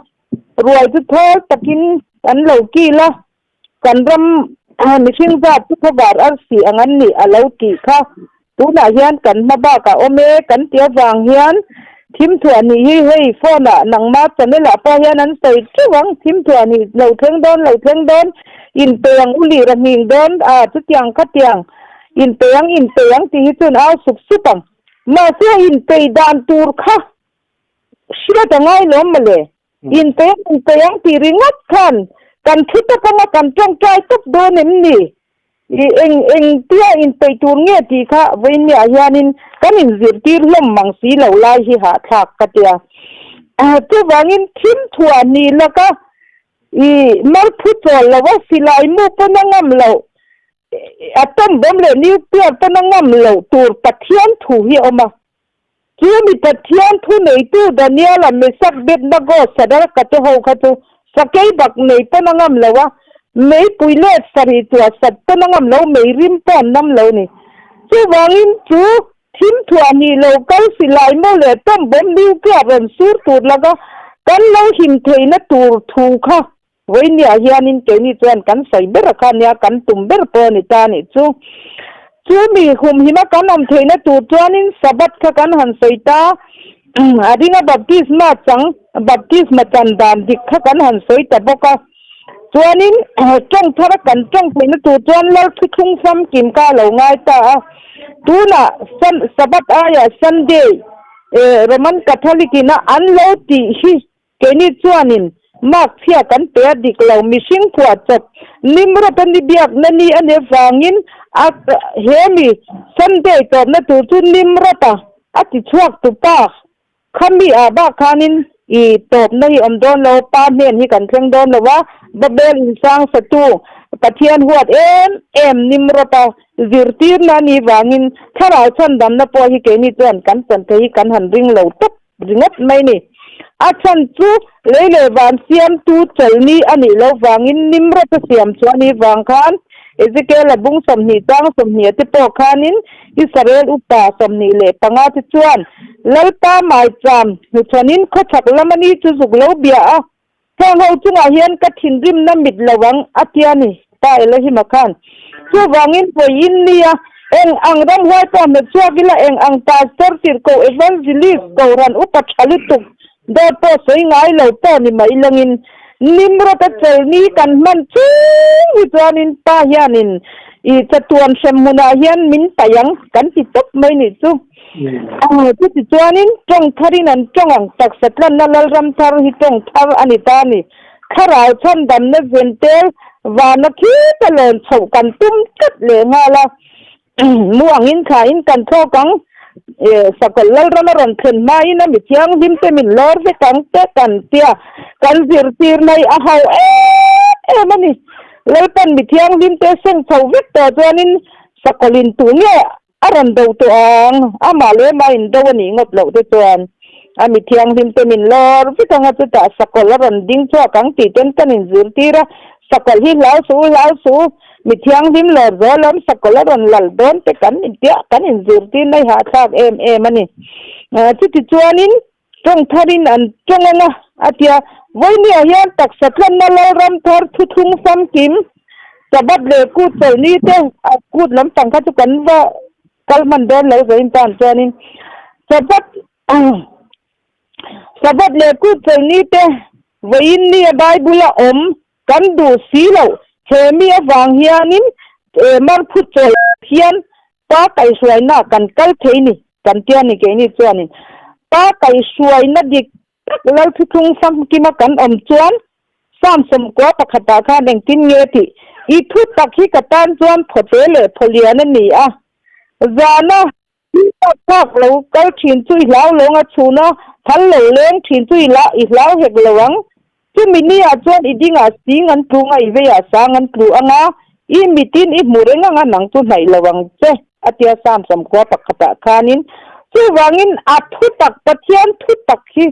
ruai chu thawl takin an lo kil a. Kan ram mihring zat chu khawvar arsi ang an nih a lo tih kha tunah hian kan hma bakah awm e kan ti avang hian thimthuah nih hi hei phone ah nangma channel ah pawh hian an sawi teuh ang thimthuah nih lo thleng dawn lo thleng dawn inpe ang u lir a nghing dawn a chutiang khatiang inpe ang inpe ang tih hi chuan au sup sup ang mahse inpei dan tur kha hriat a ngai lawm mawle. Inpe inpe ang tih ringawt khan kan thu tak anga kan tawngtai tawp dawn em ni? I eng eng tia inpeih tur nge tih kha vawiinniah hianin kan inzirtir hlawm mang si lo lai hi hahthlak ka tia. Chuvangin thim thuah ni laka i marphu chawl lo a, silai mu pawn a ngam loh, atom bomb leh nuclear pawn a ngam loh tur Pathian thu hi a awm a. Chu mi Pathian thu neitu Daniela, Mesak, Abednego, Sadraka te ho kha chu Sakei bak nei pawn a ngam lo a, meipui let sarih tuah sat pawn a ngam lo, mei rim pawh an nam lo ni. Chuvangin chu thim thuah hnih lo kal silai maw leh tawm bawm nuclear rawn sur tur laka kan lo him theihna tur thu kha vawinia hianin keini chuan kan sawi ber a kha nia, kan tum ber pawh a ni ta a nih chu. Chu mi humhima kan awm theihna tur chuanin Sabbath kha kan han sawi ta. A ringa baptisma chang, baptisma chan dan dik kha kan han sawi ta bawk a. Chuanin tawng thara kan tawng theihna tur chuan Lal thuthlung famkim kha a lo ngai ta a. Tunah Sun, Sabbath aiah Sunday, Roman Catholic ina an lo tih hi Keini chuanin mark chhia kan pe a dik lo, mihring phuah chawp Nimrod a ni biakna ni a nih avangin a he mi Sunday tawpna tur chu Nimrod a a ti chhuak tu pa kha mi ah bak khanin i tawpna hi awm dawn lo, pa hnen hi kan thleng dawn lo a, Babel insang satu Pathian huat em em Nimrod a zirtirna a nih vangin thlarau chhandamna pawh hi keini chuan kan chan thei hi kan han ring lo tawp. Ringawt mai ni. A chhan chu lei leh van siamtu chawlhni a nih loh vangin Nimrod a siam chu a nih vang khan Ezekiel a bung 20 chang 20 a te pawh khanin Israel upa 25 te chuan Lalpa maicham hnuchhanin khawchhak lama ni chu zuk lo bia a, Heng ho chungah hian ka thinrimna mit lo ang, a ti a ni, Pa Elohim-a khan. Chuvangin vawiin nia, eng ang ramhuai pawh hmet chhuak ila, eng ang pastor, tirhkoh, evangelist, kohhran upa tha lutuk dawt pawh sawi ngai lo pawh ni mai langin, Nimrod-a chawlhni kan hman chung hi chuanin Pa hianin i chatuan hrem hmunah hian min paih ang, kan ti tawp mai nih chu. Chuti chuanin tawng tharin an tawng ang, taksa tlanna Lalram thar hi tawng thar a ni ta a ni. Thlarau chhandamna zentel vana khita lawn chhoh kan tum tlat leh nghal a, mu angin thlain kan thlawk ang, Sakawlh Lalram a rawn thlen hmain a mi thianghlim te min lawr vek ang te kan tia kan zirtirna hi a ho em em a ni. Lalpan mi thianghlim te seng chho vek tawh chuanin Sakawlhin tu nge A rawn do tawh ang, amah leh amah in do a nih ngawt loh te chuan a mi thianghlim te min lawr vek ang a, chutah sakawlh a rawn ding chhuak ang tih ten kan inzirtir a, sakawlh hi hlau suh u, hlau suh u, mi thianghlim lawr zawl awm sakawlh a rawn lal dawn te kan intiah kan inzirtir na i hahthlak em em a ni. Chuti chuanin tawng tharin an tawng ang a, a ti a. Vawinia hian taksa tlanna Lalram thar thuthlung famkim, Sabbath leh kut chawlhni te a kut lampang kha chu kan va kal hman dawn lo zawin tan chuanin Sabbath Sabbath leh kut chawlhni te vawiin nia Bible a awm kan duh si loh he mi avang hianin marphu chawlh hian Pa kaihhruaina kan kal thei ni kan tia ni keini chuanin Pa kaihhruaina dik tak Lalthuthlung famkima kan awm chuan Psalm 91 ah khan engtin nge tih i thu tak hi ka tan chuan phawte leh phawlian a ni a, zana thil thlak lo kal thin chu i hlau lo ang a, chhuna thal lo leng thin chu i hlau hek lo ang. Chumi niah chuan i dingah sing an tlung a, i veiah sang an tlu ang a, i mitin i hmu reng ang a, nang chu hnaih lo ang che, a tia Psalm 91 ah khanin. Chuvangin a thu tak, Pathian thu tak hi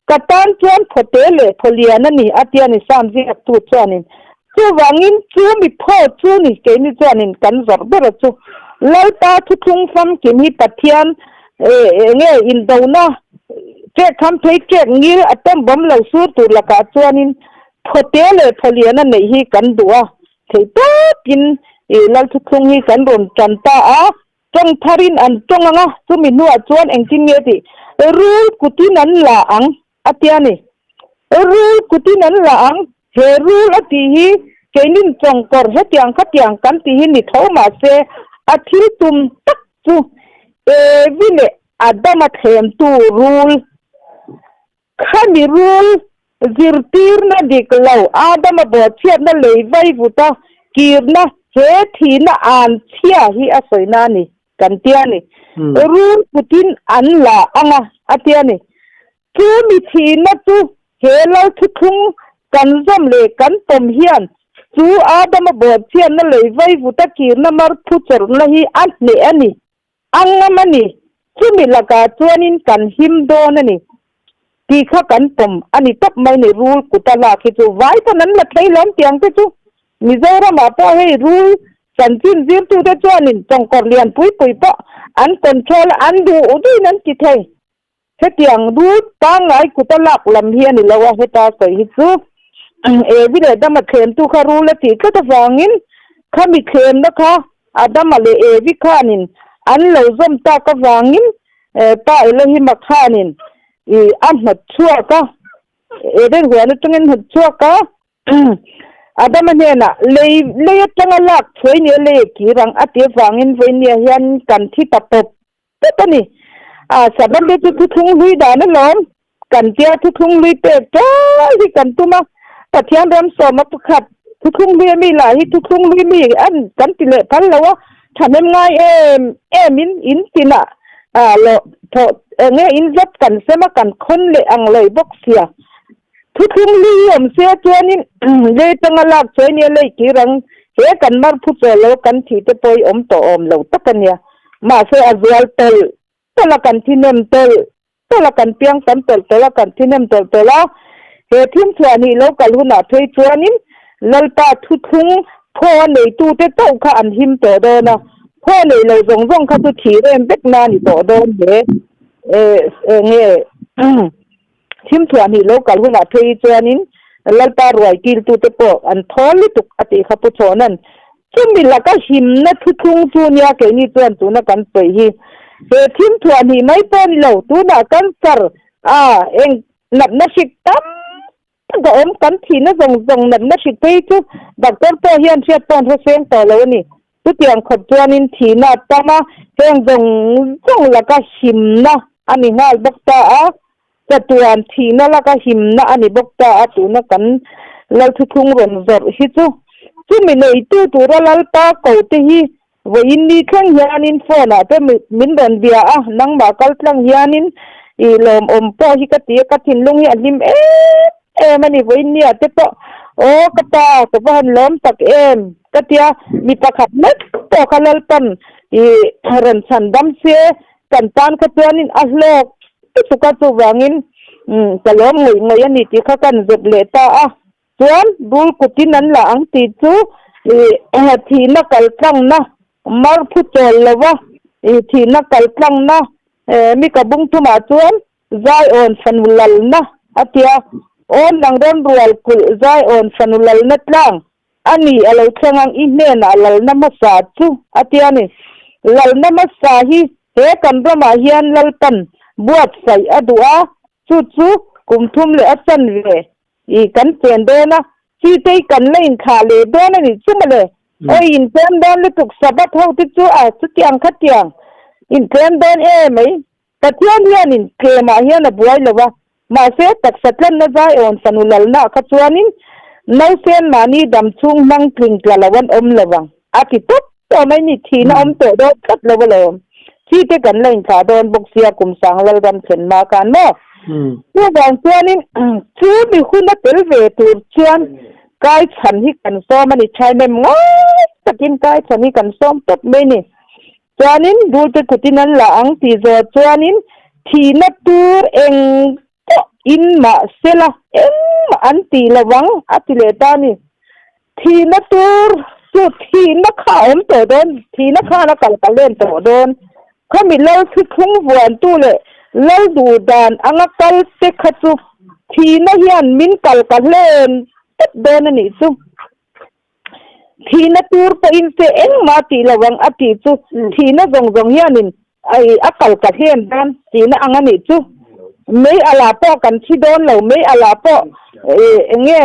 ka tan chuan phawte leh phawlian a ni, a tia ni Psalm ziaktu chuanin. Chuvangin chu mi phaw chu ni keini chuanin kan zawrh ber a chu. Lalpa thuthlung famkim hi Pathian Enge indona ṭek kham phei ṭek ngil a tawm bawm lo sur tur lakah chuanin phawte leh phawlian a neih hi kan duh a, theih tawpin i Lalthuthlung hi kan rawn ṭan ta a, ṭawng tharin an ṭawng ang a, chumi hnuah chuan engtin nge tih rul kutin an la ang a tia ni. Rul kutin an la ang, he rul a tih hi keinin chawngkawr hetiang khatiang kan tih hi ni tho mahse a thil tum tak chu Evi leh Adama thlemtu rul khami rul zirtirna dik lo Adama bawhchhiatna lei vai vuta kirna he thihna an chhia hi a sawina a ni kan tia ni. Rul kutin an la ang a a tia ni. Chu mi thihna chu he Lalthuthlung kan zawm leh kan pawm hian chu Adama bawhchhiatna lei vaivuta kirna mar thu chawrhna hi a hneh a ni, a ngam a ni. Chumi lakah chuanin kan him dawn a ni. Tih kha kan pawm a ni tawp mai ni rul kuta lak hi chu vai pawn an la thei lawm tiang te chu Mizoramah pawh hei rul chanchin zirtute chuanin chawngkawr lian pui pui pawh an control a an duh duhin an ti thei. Hetiang rul pangngai kuta lak lam hi a ni lo a heta sawi hi chu Evi leh Dama thlemtu kha rul a tih tlat avangin khami thlemna kha Adama leh Evi khanin an lo zawm tak avangin Pa Elohima khanin i a hnawt chhuak a, Eden huan atangin hnawt chhuak a, Adama hnenah lei lei atanga lak chhuai nia lei a kir ang a ti avangin vawinia hian kan thi ta pawp pawp a ni. A Sabbath te chu thuthlung hlui dan alawm, kan tia thuthlung hlui pek ṭal hi kan tum a, Pathian ram sawma pakhat thuthlung hlui ami lah hi thuthlung hlui mi an kan ti leh phal lo a, Thahnem ngai em em in in tinah lawh thawh eng nge in zat kan sem a kan khawn leh ang lei bawk sia. Thuthlung li hi awm sia chuanin lei tanga lak chuai nia lei kir ang he kan mar phu chawl lo kan thih te pawh hi awm tawh awm lo tak a nia. Mahse a zual tawlh tawlh a kan thihnem tawlh tawlh a kan piang tam tawlh tawlh a kan thihnem tawlh tawlh a he thim chhuah nih lo kal hunah phei chuanin Lalpa thuthlung phaw a neitute chauh kha an him tawh dawn a phaw nei lo zawng zawng kha chu thih rem vek na a ni tawh dawn hle nge thim chhuah nih lo kal hunah phei chuanin Lalpa ruai kiltute pawh an thawl lutuk a tih kha Pu Chhawna'n Chumi laka himna thuthlung chu nia keini chuan tuna kan sawi hi. He thim thuah hnih mai pawh ni lo, tunah cancer a eng natna hrik tam tak a awm, kan thihna zawng zawng natna hrik phei chu doctor pawh hian hriat pawh an hre seng tawh lo a ni. Chutiang khawp chuanin thihna a tam a, heng zawng zawng laka himna a ni nghal bawk ta a, chatuan thihna laka himna a ni bawk ta a, tuna kan Lalthuthlung rawn zawrh hi chu chumi neitu tura Lalpa ko te hi vawiin ni thleng hianin phone ah te min rawn bia a, nangmah kal tlang hianin i lawmawm pawh hi ka ti a, ka thinlung hi a hlim em em a ni vawiin ni ah te pawh aw ka pa ka va han lawm tak em ka tia mi pakhat mek pawh kha Lalpan i rawn chhan dam se kan tan kha chuanin a hlawk Lutuk a chuvangin ka lawm ngawih ngawih a ni tih kha kan zep leh ta a, chuan rul kutin an la ang tih chu thihna kal tlangna mar phu chawl lo va, thihna kal tlangna mi ka bung thumah chuan Zion fanu lalna a tia, aw nang rawn rual kulh Zion fanu lalna tlang a ni a lo thleng ang i hnenah lalna hmasa chu a ti a ni. Lalna hmasa hi he kan ramah hian Lalpan buatsaih a duh a, chu chu kum thum leh a chan ve i kan chen dawn a, chi te i kan la inthlah leh dawn a nih chu mawle. Awi intlem dawn lutuk Sabbath ho te chu a chutiang khatiang intlem dawn e mai. Pathian hianin tlemah hian a buai lo a, mahse taksa tlanna zaiawn fanu lalna kha chuanin nausen mahni dam chhung hmang tling tla lo an awm lo ang a ti tawp tawh mai ni, thihna awm tawh dawn tlat lo alawm. Chi te kan la inthlah dawn bawk sia kum sang Lalram thlen hma khan maw? Chuvang chuanin chu mi hun a tel ve tur chuan kai chhan hi kan sawm a ni, thainem ngawi takin kai chhan hi kan sawm tawp mai ni. Chuanin bulte kutin an la ang tih zawh chuanin thihna tur eng pawh in mah sela engmah an tih lo vang a ti leh ta a ni. Thihna tur chu thihna kha a awm tawh dawn, thihna khan a kal ka len tawh dawn. Khami lal thuthlung vuantu leh lal duh dan anga kal te kha chu thihna hian min kal ka hlen tawp dawn a nih chu. Thihna tur pawhin che engmah tih lo ang a tih chu thihna zawng zawng hianin a kal ka hlen dawn tihna ang a nih chu. Mei alah pawh kan thi dawn lo, mei alah pawh eng nge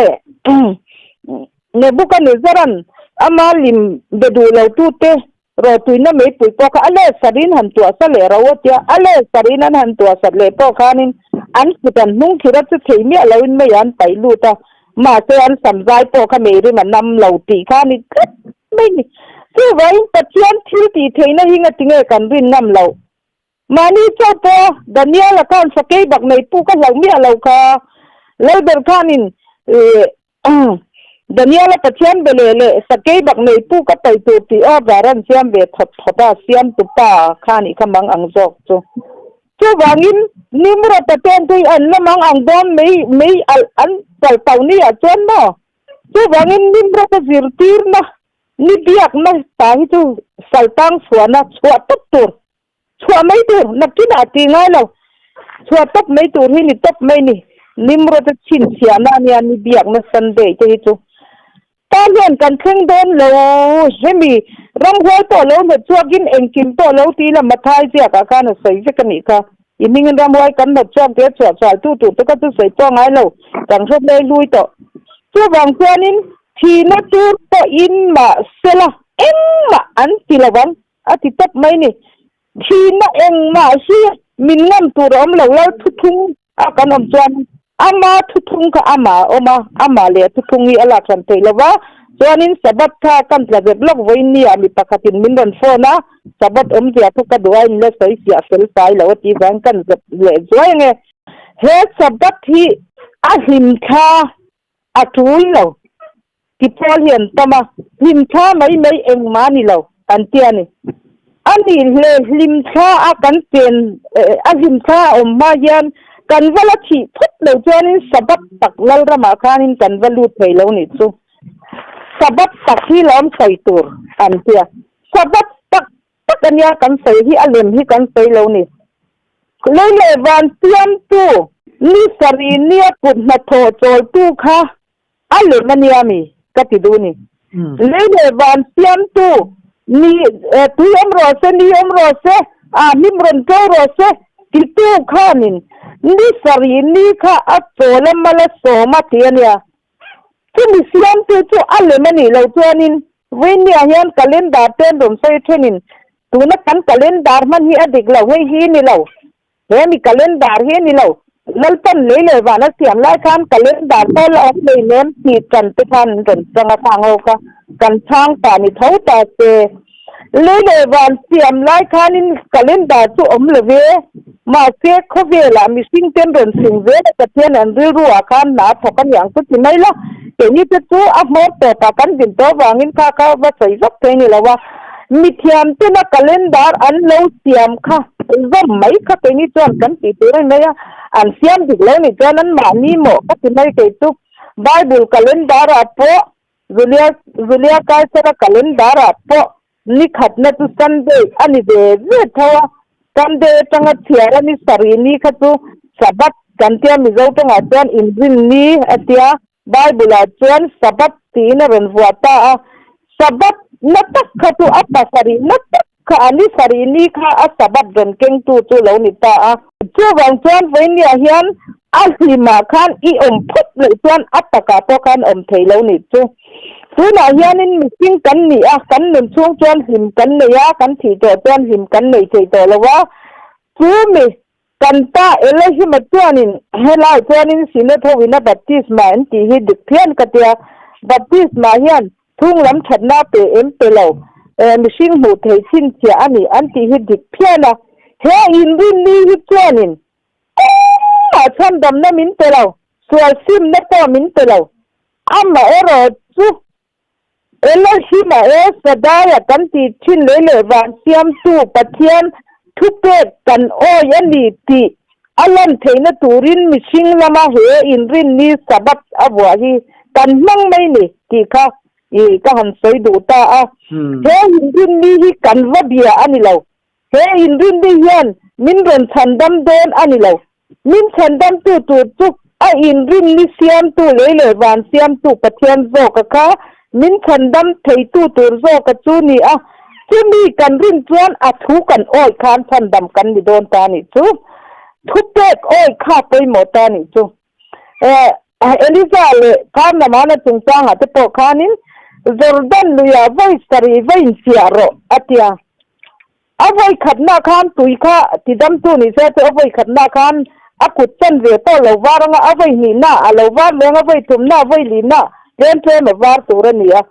Nebuchadnezzar-a'n ama lim be duh lo tute rawtuina meipui pawh kha a let sarin han tuah sa leh ro a tia, a let sarin an han tuah sat leh pawh khanin an kut an hnung thlir a chu thei miah loin mei an paih lut a, mahse an sam zai pawh kha mei rim a nam lo tih kha a ni tlat mai ni. Chuvangin Pathian thil tih theihna hi ngatinge kan rin ngam loh? Mahni chauh pawh Daniel-a khan sakei bak nei puk a hlauh miah lo kha. Lalber khanin Daniel-a Pathian be leh leh sakei bak nei puk a paih tur tih order an siam ve thawt thawt a, siamtu pa kha nih kha mang ang zawk chu. Chuvangin Nimrod-a ten tui an la mang ang dawn mei mei alh an pal tauh ni ah chuan maw? Chuvangin Nimrod-a zirtirna ni biakna ta hi chu saltang chhuahna chhuah tawp tur, chhuah mai tur, nakinah a ti ngai lo, chhuah tawp mai tur hi ni tawp mai ni. Nimrod-a chhinchhiahna ania ni biakna Sunday te hi chu. Ta hian kan thleng dawn lo, hemi ramhuai pawh lo hnawt chhuakin engkim pawh lo ti ila Mathai ziakah khan a sawi vek a nih kha. I hmingin ramhuai kan hnawt chhuak tia chhuah chhuah tu tur te kha chu sawi pawh ngai lo, kan hre hlei hlui tawh. Chuvang chuanin thihna tur pawhin mahsela engmah an ti lo ang a ti tawp mai ni. Thihna engmah hi min ngam tur a awm lo, lal thuthung a kan awm chuan ama thuthung kha amah a awm a, amah leh a thuthung hi a lak hran theih lo va, chuanin Sabbath kha kan tla zep lawk vawiin ni ah mi pakhatin min rawn phone a, Sabbath awmzia kha ka duh a in la sawi fiah fel fai lo a tih vangin kan zep leh zuai ange. He Sabbath hi a hlim thla a tul lo ti pawl hi an tam a, hlimthla mai mai engmah a ni lo an ti a ni. A nih hle hlimthla a kan chen a hlimthla a awm hma hian kan va la thih phawt lo chuanin Sabbath tak Lalramah khanin kan va lut thei lo nih chu. Sabbath tak hi lawm sawi tur an ti a, Sabbath tak tak a nia kan sawi hi a lem hi kan sawi lo ni. Lei leh van siamtu ni sarih nia kut hnathawh chawltu kha A lem a nia mi ka ti duh ni. Lei leh van siamtu ni tui awm rawh se, ni awm rawh se, a hnim rawn ṭo rawh se titu khanin ni sarih ni kha a chawl a mal a sawm a ti a nia. Chumi siamtu chu a lem a nih loh chuanin vawinia hian calendar te an rawn sawi ṭhenin tuna kan calendar hman hi a dik lo, hei hi ni lo. He mi calendar hi a ni lo. Lalpan lei leh van a siam lai khan calendar pawh la awm hlei nem tih tan te khan an rawn chang a khang ho kha kan chhang ta ni tho ta se. Lei leh van siam lai khanin calendar chu awm lo ve. Mahse khawvelah mihring ten rawn chhung zel a Pathian an rilru ah khan hna a thawk a niang chu ti mai la. Keini te chu a hmawr tawpah kan din tawh avangin kha kha va sawi vak thei ni lo a. Mithiam tena calendar an lo siam kha zawm mai kha keini chuan kan tih tur a ni mai a, an siam dik lo nih chuan an mahni maw ka ti mai kei chu Bible calendar ah pawh Julia Julia Caesar-a calendar ah pawh ni khatna chu Sunday a ni ve ve tho a, Sunday atanga chhiar a ni sarih ni kha chu Sabbath kan tia Mizo tawngah chuan inrin ni a tia Bible ah chuan Sabbath tiin a rawn vuah ta a, Sabbath na tak kha chu a pasarih na tak kha a ni sarih ni kha a Sabbath rawn kengtu chu lo ni ta a. Chuvang chuan vawinia hian a hlimah khan i awm phawt loh chuan a takah pawh khan awm thei lo nih chu. Tunah hianin mihring kan ni a, kan nun chhung chuan hlim kan nei a, kan thih tawh chuan hlim kan nei thei tawh lo a, chu mi Kan pa Elohim-a chuanin helai chuanin Synod hoin a baptisma an tih hi dik phian ka tia. Baptisma hian thung lam thatna a pe em pe lo, mihring hmuh theih chhinchhiah a ni an tih hi dik phian a. He inrinni hi chuanin engmah chhandamna min pe lo, sual simna pawh min pe lo. Amaherawh chu Elohim-a e Shaddai-a kan tih thin lei leh van siamtu Pathian thupek kan awi a ni tih a lan theihna turin mihring lama he inrinni Sabbath a vuah hi kan hmang mai ni tih kha i ka han sawi duh ta a. He inrinni hi kan va bia a ni lo. He inrinni hian min rawn chhandam dawn a ni lo. Min chhandamtu tur chu a inrinni siamtu lei leh van siamtu Pathian zawka kha min chhandam theitu tur zawka chu ni a, chumi kan rin chuan a thu kan awih khan chhandam kan ni dawn ta nih chu. Thupek awih kha pawimawh ta nih chu. Eliza leh Kharnamana chungchangah te pawh khanin Jordan luiah vawi sarih va infiah rawh a tia. A vawi khatna khan tui kha tidamtu ni se chu a vawi khatna khan a kut chan ve pawh lo var anga a vawi hnihna a lo var leng a vawi tumna a vawi lihna tlem tlem a var tur a ni a.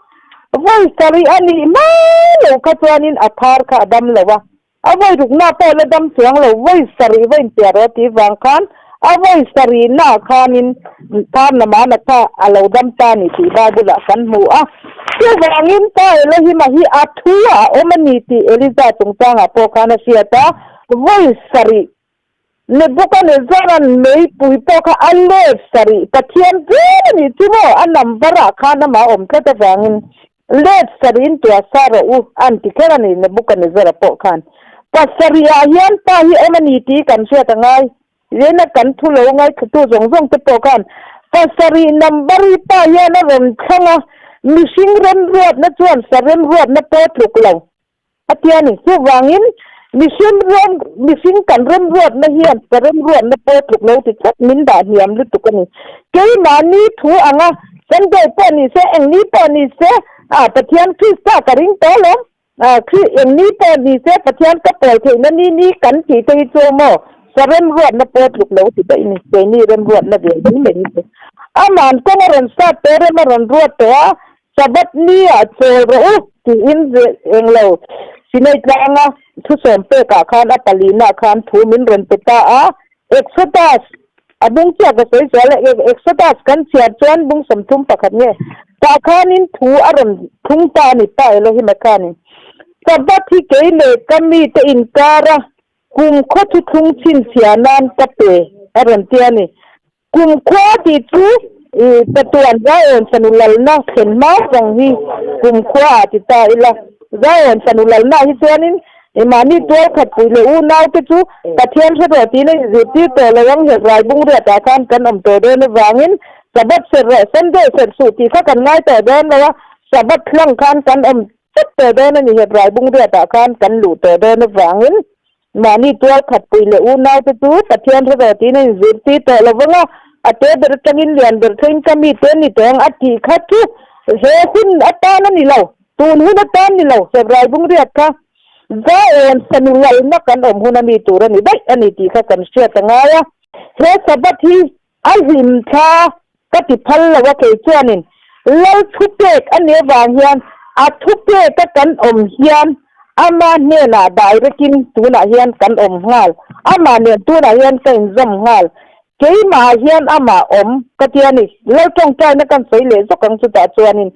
Vawi sarih a nih mai lo kha chuanin a thar kha a dam lo a. A vawi rukna pawh la dam chuang lo vawi sarih va inpiah rawh tih vang khan a vawi sarihna khanin Tharnamana kha a lo dam ta ni tih Bible-ah kan hmu a. Chuvangin Pa Elohim-a hi a thu a awm a ni tih Eliza chungchangah pawh khan a hriat a, vawi sarih. Nebuchadnezzar-a'n meipui pawh kha a let sarih Pathian vel a nih chu maw? A number ah khan amah a awm tlat avangin let sarihin tua sa rawh u a an ti kher a ni Nebuchadnezzar-a pawh khan. Pasarih ah hian pa hi awm a ni tih kan hriat a ngai. Zena kan thu lo ngaithlatu zawng zawng te pawh khan pasarih number hi pa hian a rawn thlang a, mihring remruatna chuan sa remruatna pawh a tluk lo a ti a ni. Chuvangin mihring rem mihring kan remruatna hian sa remruatna pawh a tluk lo ti tlat min dah hniam lutuk a ni. Keimahni thu anga Sunday pawh ni se engni pawh ni se ah Pathian Krista ka ring tawh alawm. Khrih engni pawh ni se Pathian ka pawl theihna ni ni kan tih te hi chu maw sa remruatna pawh tluk lo ti daih ni, keini remruatna ve mai mai hi chu. Aman kawng a rawn sat tawh rem a rawn ruat tawh a, Sabbath ni ah chawl rawh u tiin englo Sinai tlanga thusawm pekah khan a palina khan thu min rawn pe ta a, Exodus A bung chiah ka sawi sual e, Exodus kan chhiar chuan bung 31 nge tah khanin thu a rawn thlung ta a ni pa Elohim-a khanin Sabbath hi kei leh ka mite inkara kumkhaw thu thlung chhinchhiah nan ka pe a rawn ti a ni. Kumkhua tih chu chatuan Zion fanu lalna thlen hma zawng hi kumkhua ah ti ta ila. Zion fanu lalna ah hi chuanin Mahni tual khat pui leh unau te chu Pathian hre rawh tiin a inzirtir tawh lo ang, Hebrai bungriat ah khan kan awm tawh dawn avangin Sabbath serh rawh, Sunday serh suh tih kha kan ngai tawh dawn lo a, Sabbath hlang khan kan awm tlat tawh dawn a ni, Hebrai bungriat ah khan kan luh tawh dawn avangin mahni tual khat pui leh unau te chu Pathian hre rawh tiin a inzirtir tawh lo vang a, a te ber atangin lian ber thleng ka mi te ni tawh ang a tih kha chu he hun atan a ni lo. Tun hun atan ni lo, Hebrai bungriat kha Zion fanu lalna kan awm hun a mi tur a ni daih a ni tih kha kan hriat a ngai a. He Sabbath hi a hlim thla ka ti phal lo a, kei chuanin Lal thupek a nih avang hian a thupeka kan awm hian ama hnenah direct-in tunah hian kan awm nghal, amah nen tunah hian ka inzawm nghal. Keimah hian amah awm ka ti a ni. Lal tawngtaina kan sawi leh zawk ang chutah chuanin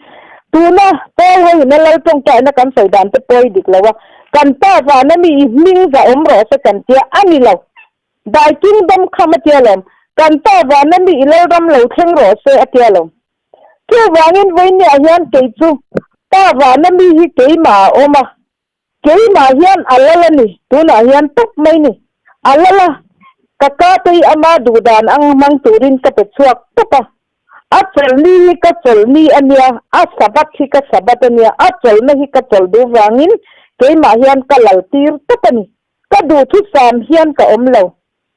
tuna Paul ho ina lal tawngtaina kan sawi dan te pawh hi dik lo a, kan pa vana mi i hming za awm rawh se kan tia a ni lo. Thy kingdom come a tia lawm. Kan pa vana mi i lal ram lo thleng rawh se a tia lawm. Chuvangin vawinia hian kei chu pa vana mi hi keimah a awm a, Keimah hian a lal a ni, tunah hian tawp mai ni. A lal a, ka ka te hi ama duh dan ang hmang turin ka pe chhuak tawp a. A chawlhni hi ka chawlhni a nia, a Sabbath hi ka Sabbath a nia, a chawlhna hi ka chawlh duh vangin keimah hian ka lal tir tawp a ni. Ka duhthusam hian ka awm lo.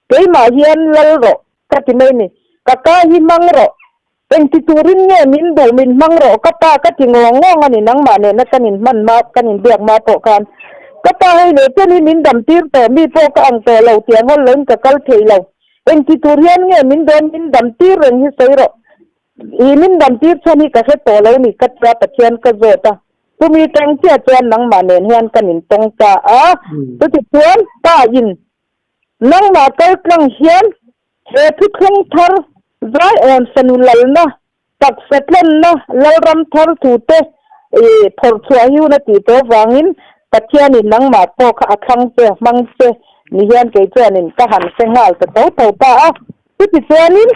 Keimah hian lal rawh ka ti mai ni. Ka ka hi hmang rawh. Engti turin nge min duh min hmang rawh ka pa ka ti ngawng ngawng a ni nangmah nena kan in hman ma kan in biak ma pawh khan. Ka pa hei leh chen hi min dam tir tawh mi pawh ka ang tawh lo tiang hawl loin ka kal thei lo. Engti tur hian nge min dawn min dam tir reng hi sawi rawh. I min dam tir chhan hi ka hre tawh lo ni ka tia Pathian ka zawt a. Chumi tawng chiah chuan nangmah nen hian kan in tawng ta a. Chuti chuan pa in Nangmah kaltlang hian he thuthlung thar Zion fanu lalna, taksa tlenna Lalram thar thute i phawrh chhuah hi hun a tih tawh avangin Pathianin nangmah pawh kha a thlang che, a hmang che ni hian kei chuanin ka han hre nghal ta tho tho ta a. Chuti chuanin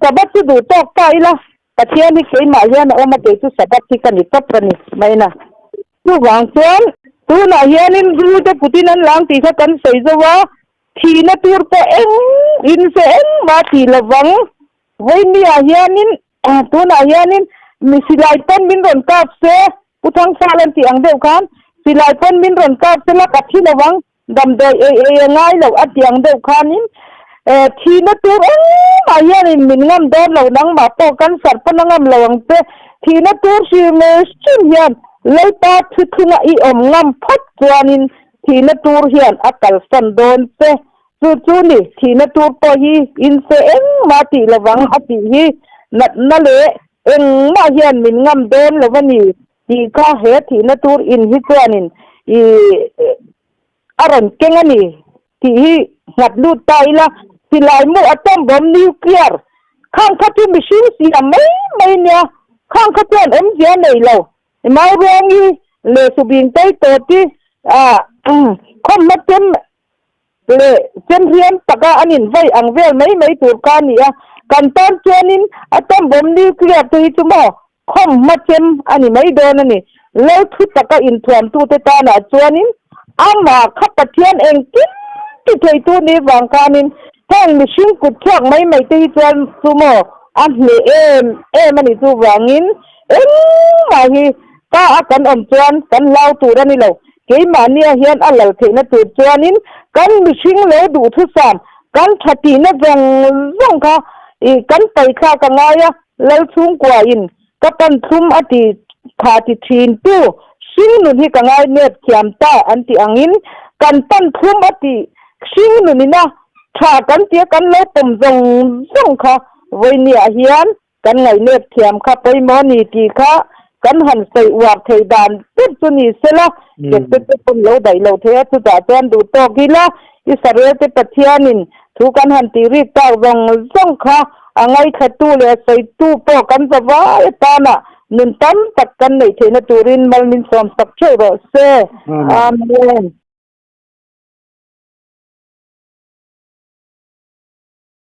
Sabbath chu duh tawk ta ila, Pathian hi keimah hian a awm a, kei chu Sabbath hi ka ni tawp a ni maina. Chuvang chuan tunah hianin Rute kutin an lang tih kha kan sawi zo a, thihna tur pawh eng in se engmah tih lovang. Vawinia hianin tunah hianin mi silai pawn min rawn kap se, Pu Thangfal an tih ang deuh khan silai pawn min rawn kap se la ka thi lovang, damdawi ei ei a ngai loh a tih ang deuh khanin thihna tur engmah hianin min ngam dawn lo, nangmah pawh cancer pawn a ngam lo ang che, thihna tur hrim hrim hian Lalpa thuthlunga i awm ngam phawt chuanin thihna tur hian a kalsan dawn che. Chu chu ni, thihna tur pawh hi inse engmah tih lovang a tih hi natna leh engmah hian min ngam dawn lo a ni tih kha he thihna tur in hi chuanin i a rawn keng a ni tih hi nghat lut ta ila, silai mu atom bomb nuclear khang kha chu mihring siam mai mai nia, khang kha chuan awmzia nei lo, mau ruangi leh subing tei tawt hi ah khawmhma chem. Leh chenriam taka an invai ang vel mai mai tur kha a ni a, kan tan chuanin atom bomb nuclear te hi chu maw khawm hma chem a ni mai dawn a ni. Lal thu taka inthuamtute tanah chuanin amah kha Pathian engkim ti theitu ni vang khanin heng mihring kut chhuak mai mai te hi chuan chu maw a hneh em em a ni chuvangin engmah hi ka a kan awm chuan kan hlau tur a ni lo. Keimahnia hian a lal theihna tur chuanin kan mihring lo duhthusam, kan tha tihna zawng zawng kha ih kan paithlak a ngai a, lal chhungkuain ka pan thlum a ti tha ti thin tu hring nun hi ka ngai nep thiam ta an tih angin kan pan thlum a ti hring nunina tha kan tia kan lo pawm zawng zawng kha vawinia hian Kan ngaihnep thiam kha pawimawh ni tih kha kan han sawi uar theih dan ber chu ni sela, kekte te pawn lo daih lo thei a, chutah chuan duh tawk ila Israel te Pathianin thu kan han tih rik tak zawng zawng kha a ngaithlatu leh a sawitu pawh kan zavai atana nun tam tak kan neih theihna turin mal min sawm sak theuh rawh se. Amen.